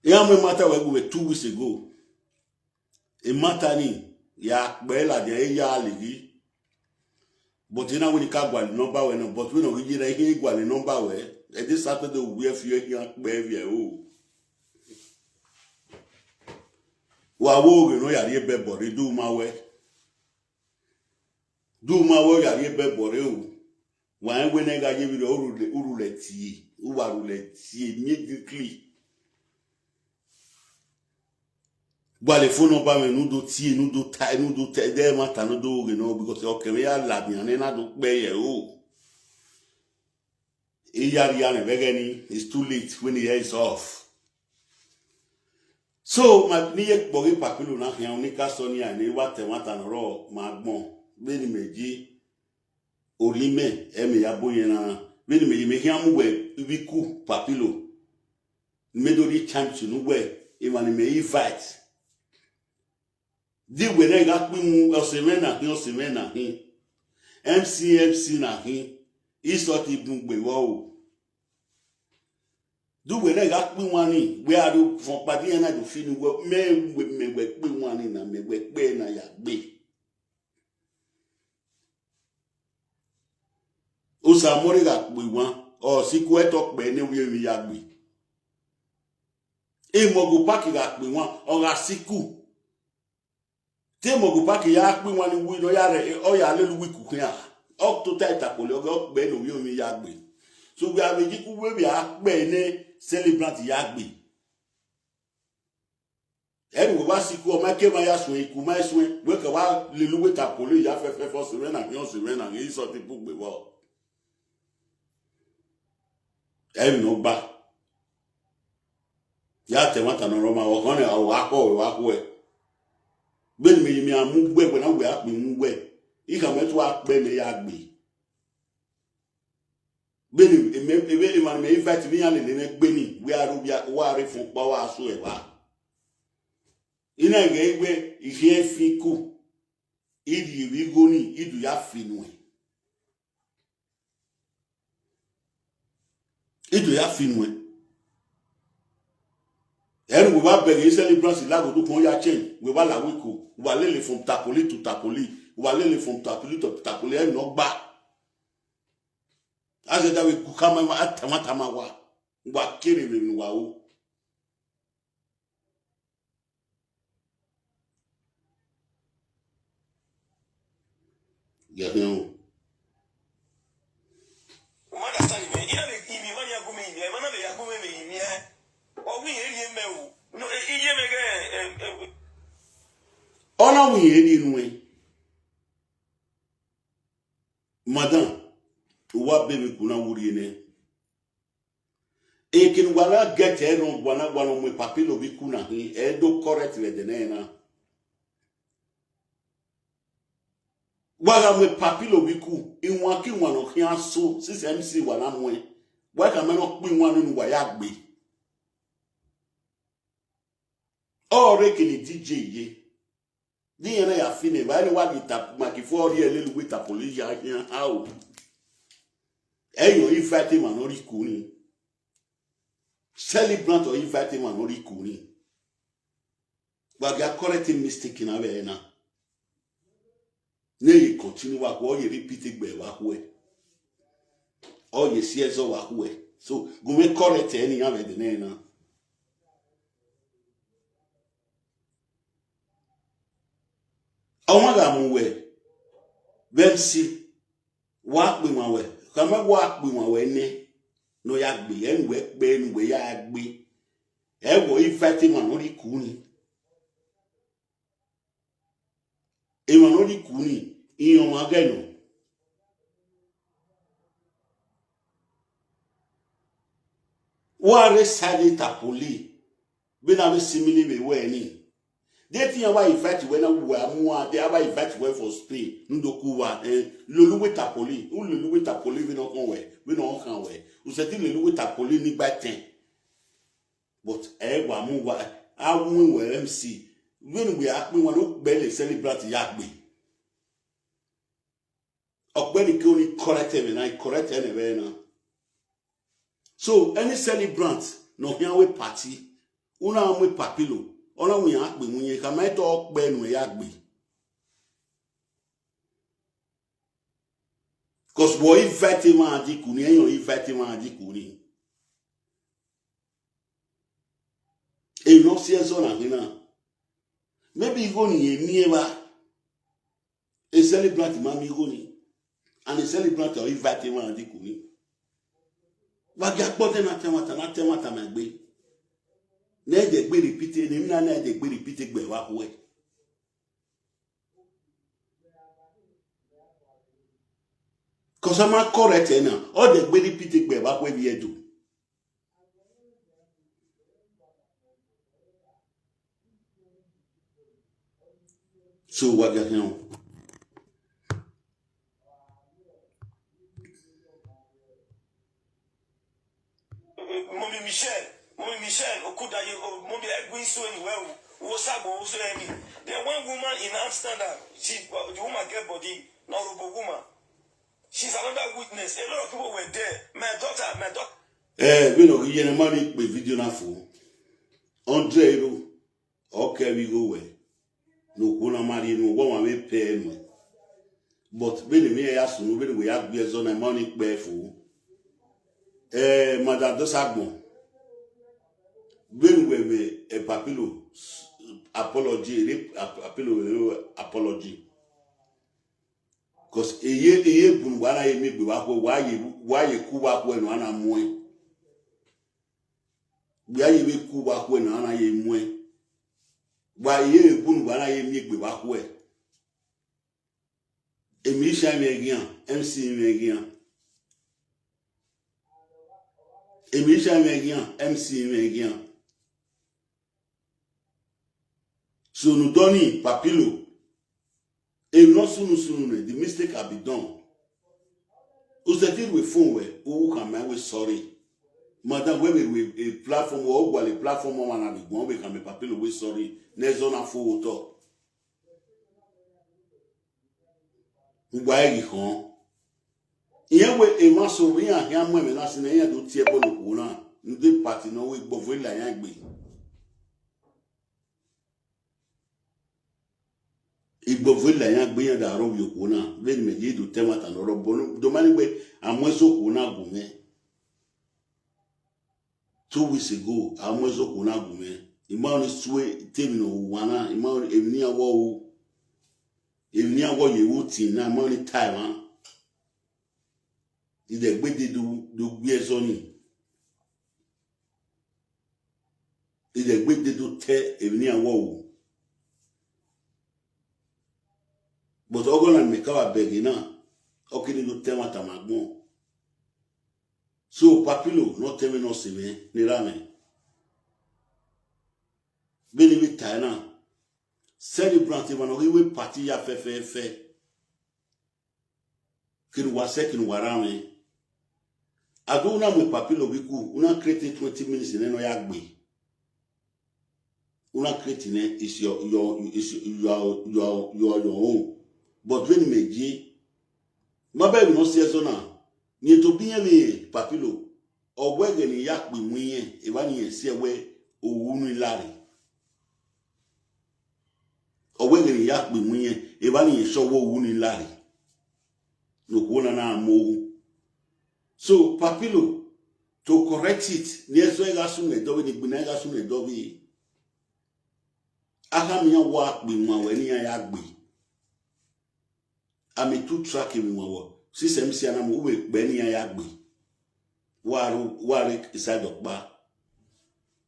Ya mu matter we go two weeks ago. E matter ni ya pe la de ya le gi. But you know when you can't go number we no, but we no give you the he go number we. E this Saturday we fear you can pe we o. Wa wo ge no ya ri be body do ma we. Do ma wo ya ri be body o. Wa en we ne ga ye bi uru le uru le ti. U wa ru le ti immediately. Gba le phone number me nu do ti nu do ta nu do te de ma ta nu do ge no because o ke we ya la bi ane na do pe ye o. E ya ri ane be ge ni it's too late when the year is off. So ma ni ye gbo ge papilu na he oni ka so ni ane wa te wa ta no ro ma gbon be ni meji. Orime eme ya boye na Veni me, me hiamu we viku papilo. Me do di champion we, even me invite. Di we na ga pimu, Osimhen na hin, Osimhen na hin. M C, M C na hin. Isoti bungbe wo. Du we na ga pimu ani, we adu fon padi na du fini we, me, we, me we pimu ani na, me we pe na ya gbe. Osa Mori ga pe wan, o siku eto pe ne wi mi ya gbe. E mo go pack ga pe wan, o ga siku. Te mo go pack ya pe wan ni wi no ya re, o ya le lu wi ku kan. O to ta ita ko le, o ga pe no wi mi ya gbe. So we are making we we a pe ne celebrant ya gbe. Ẹni wo wá sí ikú ọmọ ẹkẹ máa yá sun ikú máa sun ẹ, wẹ́n kàn wá lelu wẹ́ta kò lè yá fẹ́fẹ́ fọ́ sí rẹ́nà kí wọ́n sì rẹ́nà ní sọ ti búgbe wọ́. Ẹni ló gbà. Yá tẹ̀ wọ́n tànà ọ̀rọ̀ máa wọ̀ kán ní àwọn akọ̀ ọ̀rọ̀ akọ̀ ẹ̀. Bẹ́ẹ̀ni mi mi àmú gbẹ̀ wẹ̀ náà wẹ̀ á pè mú wẹ̀. Ìkà mẹ́tọ́ á pẹ́ mi yá gbé. Beni eme ebe ema me invite mi ya le ne gbeni we are we are we are from power so e wa. Ina ge igbe ihe fiku. Idi wi goni idu ya finu e. Idu ya finu e. Ẹnu we wa bẹ̀rẹ̀ celebrant lago tó kàn ya change we wa la wiko wa lele from tapoli to tapoli wa lele from tapoli to tapoli ẹnu ọgbà. Azẹda we kukama wa atamatama wa wa kere we nu wa o. Gẹ̀hìn o. Ọ̀nà wù yẹn nínú ẹ̀. Madam, wà bẹ́ẹ̀ mi kùnà wúri ẹ̀ nẹ́. Ekin wala get ẹ̀ nọ wala wala mwe papilo bi kùnà hìn ẹ̀ do correct rẹ̀ dẹ̀ nẹ́ na. Wala mwe papilo bi kù ìwọ̀n kí wọn nọ hìn aso sísè M C wala mwe. Wala kà mẹ́nà pín wọn nínú wàyà gbé. Ọ̀rẹ́ kìíní D J yé. Ni yana ya fine ba ni wa ni ta ma ki fo ri ele lu we ta poli ya ya ha o. E yo invite ma no ri kuni. Celebrant o invite ma no ri kuni. Wa ga correct mistake na we na. Ne ye continue wa ko ye repeat gbe wa ko e. O ye si ezo wa ko e. So go me correct e ni ya we de ne na. Ọmọ ga mu wẹ vẹ M C wa kpe wan wẹ kama wa kpe wan wẹ nẹ nọ ya gbe ẹnu wẹ kpẹ ẹnu wẹ ya gbe. Ẹ wọ ifẹ te ma nọ ri ku ni. Emọ nọ ri ku ni iyan wan gẹ nọ. Wa re side tapoli. Be na be simili be we ni. De ti ya wa invite we na wa mu a de wa invite we for Spain. Ndoku wa eh lolu we tapoli. U lolu we tapoli we no kon we. We no kan we. U se ti lolu we tapoli ni gba ten. But eh wa mu wa a mu we M C. When we a pin wa no gbe le celebrate ya gbe. Ọ̀gbẹ́ni kí ó ní correct ẹ̀ náà correct ẹ̀ nẹ̀bẹ̀ náà. So any celebrant nọ hia we party una we papilo ona we ya pe mu ye ka ma to pe nu ya gbe. Cause we invite ma di kuni e yo invite ma di kuni. E no si eso na hina. Maybe go ni e mi e ba. E celebrant ma mi go ni. And e celebrant o invite ma di kuni. Wa ga po te na te ma ta na te ma ta ma gbe. Na e de gbe repeat e ni na na e de gbe repeat gbe wa ko e. Cause ma correct e na o de gbe repeat gbe wa ko e bi e do. So wa ga hẹn o. Mommy Michelle, Mommy Michelle Okudaye, oh, Mommy Edwin Sweni, well, Wosagbo Osuemi. Then one woman in Amsterdam, she, the woman get body, no robo woman. She's another witness. A lot of people were there. My daughter, my daughter. Eh, we no, you know, money, video na for hundred euro. Okay, we go well. No, go na marry, no, go and pay me. But when the mayor asked me, when we have beers on the money, pay for. Eh, Madam Dosagbon, when we were a Papilo apology, rape ap-, Papilo apology. Because eye, eye bun wana ye mi gbe wa ko, wa ye, wa ye ku wa ko no ana mwe. Wa ye mi ku wa ko no ana ye mwe. Wa ye bun wana ye mi gbe wa ko. Emi sha mi egian, M C mi egian. Emi sha mi egian, M C mi egian. Sunu doni Papilo. E no sunu sunu ne, the mistake have been done. Usetil we phone we, who can my we sorry. Madam, we we, we a platform, we all a platform, one and we go, we can be Papilo, we sorry. Nezo na fo to. Ugba egi hon. Iye we e ma so we a hia mo me na si na iye do tie bo no ko na. Nde party no we gbo vo la ya gbe. Igbo vo la ya gbe ya da ro yo ko na. Ve me ye do tema ta no ro bo no. Do mani gbe amwe so ko na gu me. Two weeks ago, amwe so ko na gu me. Ima oni sue temi no wana, ima oni emni awo o. Emni awo ye wo ti na, ima oni time. Ide gbe de do, do gbe so ni. Ide gbe de do te emni awo o. But ogo na me ka wa begi na. Okini do tema ta ma gbon. So Papilo, no teme no seme, ni ra me. Beni bi ta na. Celebrant ma no we party ya fe fe fe. Kinu wa se, kinu wa ra me. Adu na mo Papilo biku, una create twenty minutes ne no ya gbe. Una create ne is your, your, is your, your, your, your own. But when me je, ma be no se so na. Ni to bi yen me Papilo. Ogwe ge ni ya pe mu yen, e ba ni yen se we owu ni lare. Ogwe ge ni ya pe mu yen, e ba ni yen so wo owu ni lare. No ko na na mo. So Papilo, to correct it, ni eso e ga sun e do we, ni gbina e ga sun e do we. Aka mi ya wa pe mu awe ni ya ya gbe. Ami tu track mi wa wo. Si se mi si ana mo we pe ni ya ya gbe. Wa ru, wa re side okpa.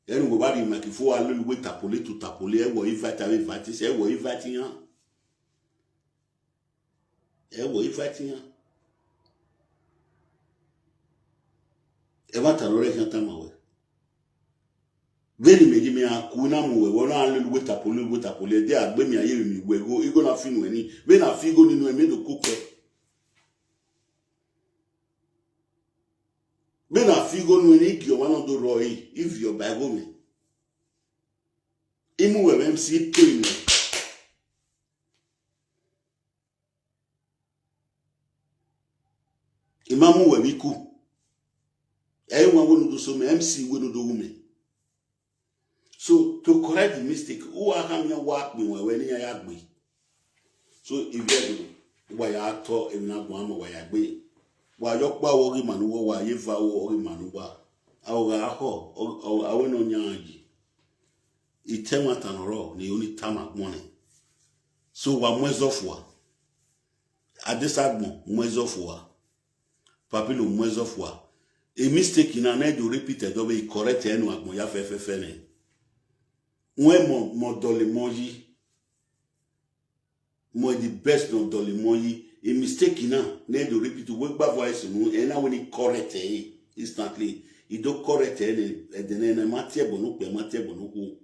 Enu go ba ri ma ki fo wa lulu we tapole to tapole, e wo invite, a invite, se e wo invite yan. E wo invite yan. E ba ta lo re kan ta ma we. Veni me di me a ku na mu we, wo na lulu we tapole, we tapole, de a gbe mi aye mi we go, igo na finu eni. Ve na fi go ninu e me do ko ke. Ve na fi go nu eni ki o wa no do ro e, if you buy go me. Imu we M C pay me. Imamu we mi ku. E wa wo nu do so me, M C we nu do me. So to correct the mistake, u wa ha mi wa pe we we ni ya gbe. So if you do, wa ya to, e na gbo amo wa ya gbe. Wa yo pa wo ri manu wo, wa ye va wo ri manu wa. A o ga ho, a we no nya ji. I te wa ta no ro, ni oni ta ma gbon ni. So wa mu ezo fua. Adesagbon, mu ezo fua. Papilo, mu ezo fua. A mistake na na do repeat e do be correct e nu agbon ya fe fe fe ne. Won mo, mo dole mo yi. Mo the best no dole mo yi. A mistake na na do repeat we gba voice nu, e na we ni correct e instantly. I do correct e ne, e de ne na ma tie bo no pe, ma tie bo no ku.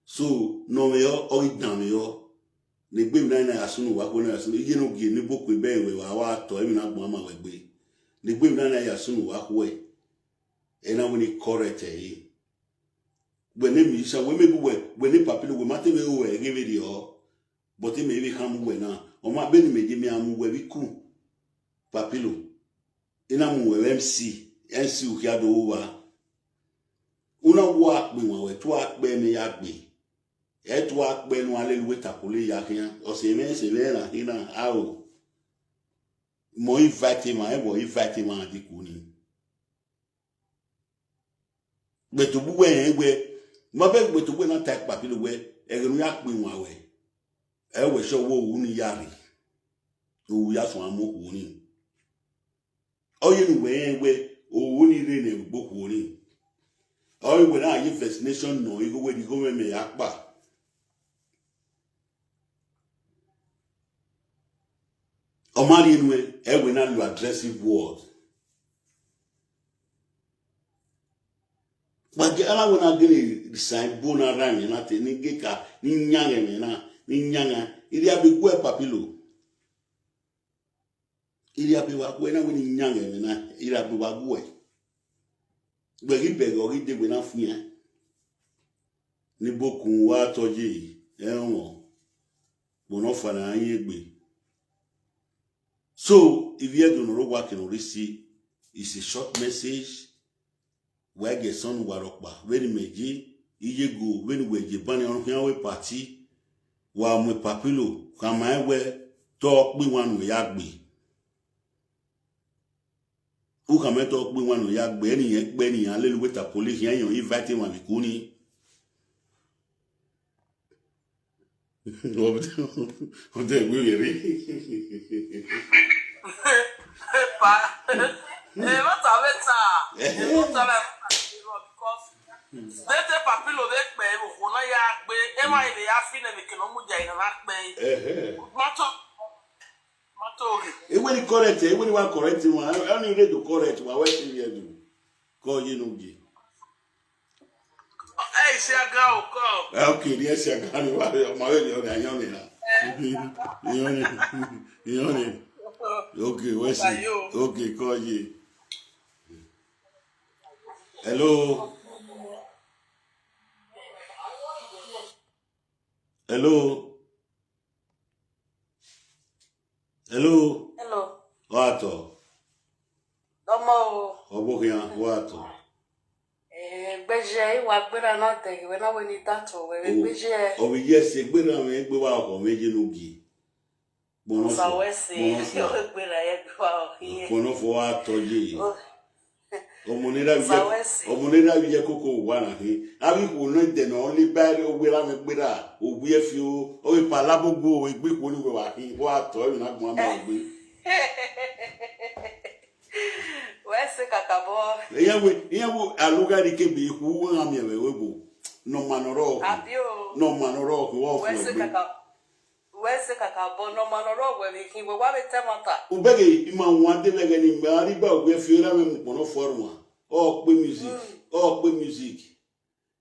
So no me yo, o i dan me yo. Ne gbe mi na na ya sunu wa ko na ya sunu. Iye no gi mi bo pe be we wa wa to, e mi na gbon ama we gbe. Ne gbe mi na na ya sunu wa ko e. Ena we ni correct eh. We ni musician, we me bu we, we ni Papilo, we mate we we give it yo. But me we come we na. O ma be ni me di me amu we bi ku. Papilo. Ena mu we M C, M C u kia do wa. Una wa pe wa we tu a pe me ya gbe. E tu a pe nu ale lu we takole ya kia. O se me se me na ina a o. Mo invite ma, e mo invite ma di ku ni. Gbeto bu we en we. Mo be gbeto we na type Papilo we. E nu ya pe wa we. E we so wo u ni ya ri. U ya so amo ku ni. Oye nu we en we. O u ni re ne gbo ku ni. Oye we na ye first nation no. Igo we di go me me ya pa. O ma ri nu e. E we na lu aggressive word. But the other one again is sign bona rang na te ni ge ka ni nyang me na ni nyang. Iri abi gwe Papilo. Iri abi wa gwe na we ni nyang me na iri abi wa gwe. Gbe gi be go gi de gbe na fun ya. Ni bokun wa toje e won. Mo no fa na yin gbe. So, if you don't know what can receive, it's a short message. Wege son warokpa, very meji, iye go, very weje bani on here we party. Wa mwe Papilo, kama ewe, to pe wanu ya gbe. U kama to pe wanu ya gbe ni yen gbe ni yen le lu we takole yen yo invite wa bi ku ni. Wọ́n tẹ̀ gbé wèrè. Epa. Eh, what a better. Eh, what a better. Because they take Papilo, they pay, who na ya gbe, e ma ile ya fi ne me ke no mu ja ina na pe. Mato, mato ge. Ewe ni correct, ewe ni wa correct wa. Ani re do correct wa we si ye do. Ko ye no ge. Eh, si aga o ko. Eh, okay, yes, si aga ni wa ma we ni o ga yan ni na. Yan ni. Yan ni. Okay, we si. Okay, ko ye. Hello. Hello. Hello. Hello. Wato. Domo o. Obo kiyan, wato. Eh, gbeje, iwa gbera na te, we na we ni dato, we gbeje. Obi yes, gbera me gbe wa ko meje no gi. Bono fo. Sa we se, gbera ye gbe wa o. Bono fo wa toje. Omonera wiye, omonera wiye koko wa na hin. Abi ko no de no ni ba re owe la me gbera, owe fi o, o pa labo gbo o, egbe ko ni we wa hin, wa to e na gun ama gbe. We se kakabo. Iya we, iya wo aluga ni ke bi ku wa mi we we bo. No manoro. Abi o. No manoro ko wa fo. We se kaka. We se kaka bo no manoro we bi kin we wa be temata. Ubege ima wan de lege ni ma ri ba we fi ra me mu pono forma. O pe music. O pe music.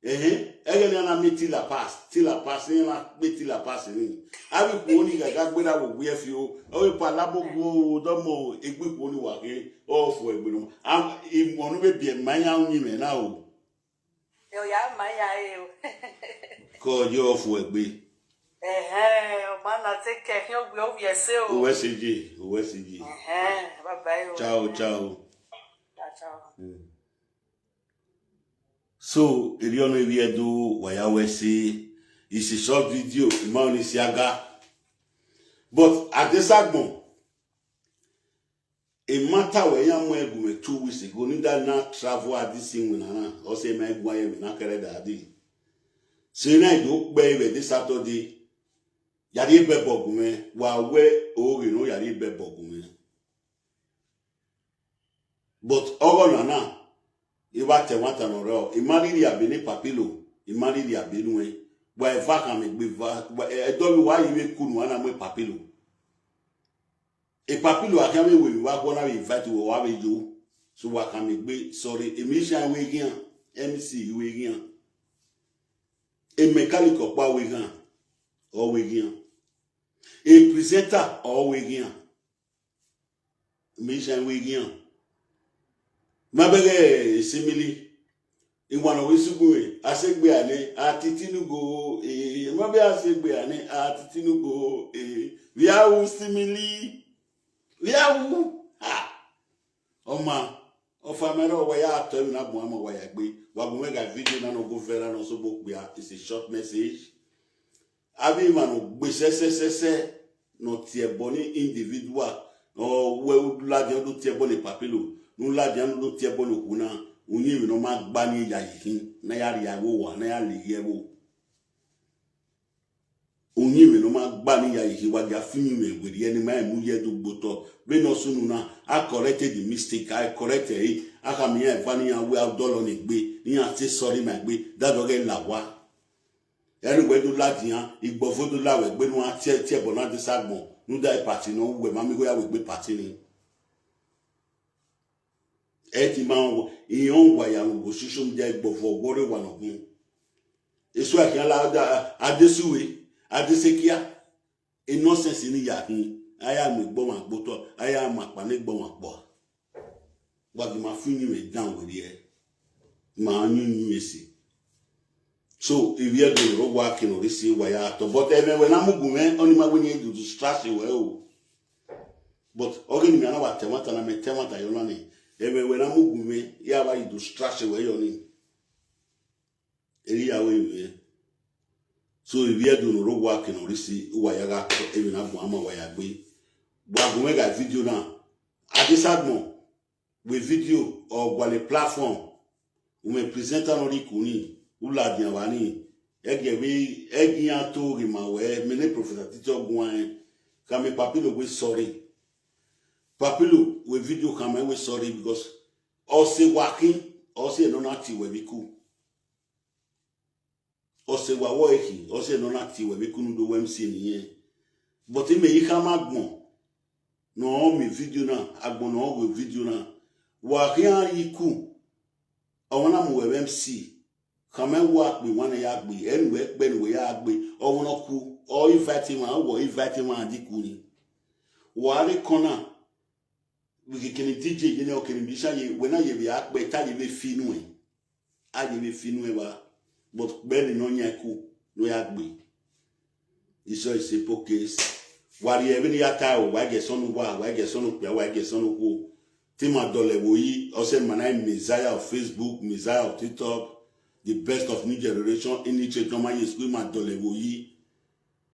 Eh eh. Ege ni ana mi ti la pass, ti la pass ni na pe ti la pass ni. Abi ku oni ga ga gbera wo we fi o. O pa labo gbo domo egbe ku oni wa ke. O fo egbe no. Am imonu be bi e ma ya unyi me na o. Yo ya ma ya e o. Ko yo fo egbe. Eh eh, o ma na take care, yo gbe o ye se o. O we se je, o we se je. Eh eh, bye bye o. Ciao, ciao. Ciao, ciao. Mm. So, eri ono evi edu waya we se. It's a short video, ima oni si aga. But at this agbon, e matter we ya mo egu me two weeks ago, ni da na travel at this thing na na. O se me egu aye me na kere da di. Se na do pe we this Saturday. Yari be bogu me, wa we o ge no yari be bogu me. But ogo na na, e wa te wa ta no ro, e ma ri ri abe ni Papilo, e ma ri ri abe nu e. Wa e fa ka me gbe va, wa e do mi wa yi we kunu ana mo Papilo. E Papilo a ka me we wa ko na we invite wo wa we jo. So wa ka me gbe, sorry, e mi sha we gian, M C we gian. E mechanic opa we gian, o we gian. E presenter o we gian. Mi sha we gian. Mabege simili. Iwano wisugwe asegbe ane atitinugo. Eh, mabe asegbe ane atitinugo. Eh, viawu simili. Viawu. Ha. Oma. Ofa mero wa ya to na bu ama wa ya gbe. Wa bu mega video na no go vera no so bo gba. It's a short message. Abi mano gbe se se se se no tie boni individual. No we u la de do tie boni papilo. Nu la de do tie boni kuna. Unyi mi no ma gba ni ya yi. Na ya ri ya wo wa, na ya li ye wo. Unyi mi no ma gba ni ya yi wa ya fimi mi we ye ni ma mu ye do gboto. Be no sunu na, I corrected the mistake. I corrected it. I come here, Vani, and we have done on it. Be, ni I say sorry, my be. That don't get la wa. Anyway, do la dia, igbo fo do la we gbe nu a tie tie bo na de sagbo. Nu da party no we ma mi go ya we gbe party ni. E ti ma wo, iyan wa ya wo social media igbo fo wo re wa no gun. Eso a kan la da adesuwe, adesekia. E nonsense ni ya hin. Aya mi gbo ma gbo to, aya ma pa ni gbo ma po. Wa gi ma fini me down with here. Ma nyu nyu esi. So if you do ro wa kino risi wa ya to, but eme we na mugume oni ma we ni do distraction we o. But oge ni mi ana wa temata na me temata yo na ni. Eme we na mugume ya wa do distraction we yo ni. Eri ya we we. So if you do no ro wa kino risi wa ya ga to eme na bu ama wa ya gbe. Wa gume ga video na. Ati sadmo we video or gwale platform. Ume presenter no ri kuni. Ula dia wani. Ege we egi ya to ri ma we. Me ne Professor Tito Gwan. Kame Papilo we sorry. Papilo we video kame we sorry because ose wakin, ose no na ti we biku. Ose wa wo eki, ose no na ti we biku nu do we M C ni ye. But ime yi ka ma gbon. No mi video na, agbon no we video na. Wa ki an yi ku. Awon na mu we M C. Kame wa pe wan ya gbe, en we pe ni we ya gbe. Awon no ku, o invite ma, wo invite ma di ku ni. Wa re kona. We kini D J ye ne o kini bi sa ye, we na ye bi a pe ta ye be finu e. A ye be finu e ba. But be ni no nya ku, no ya gbe. Iso ise pokes. Wari ebe ni ya ta o, wa ge sonu wa, wa ge sonu pe, wa ge sonu ku. Ti ma dole wo yi, o se ma na Messiah of Facebook, Messiah of TikTok, the best of new generation, ini che to ma ye school ma dole wo yi.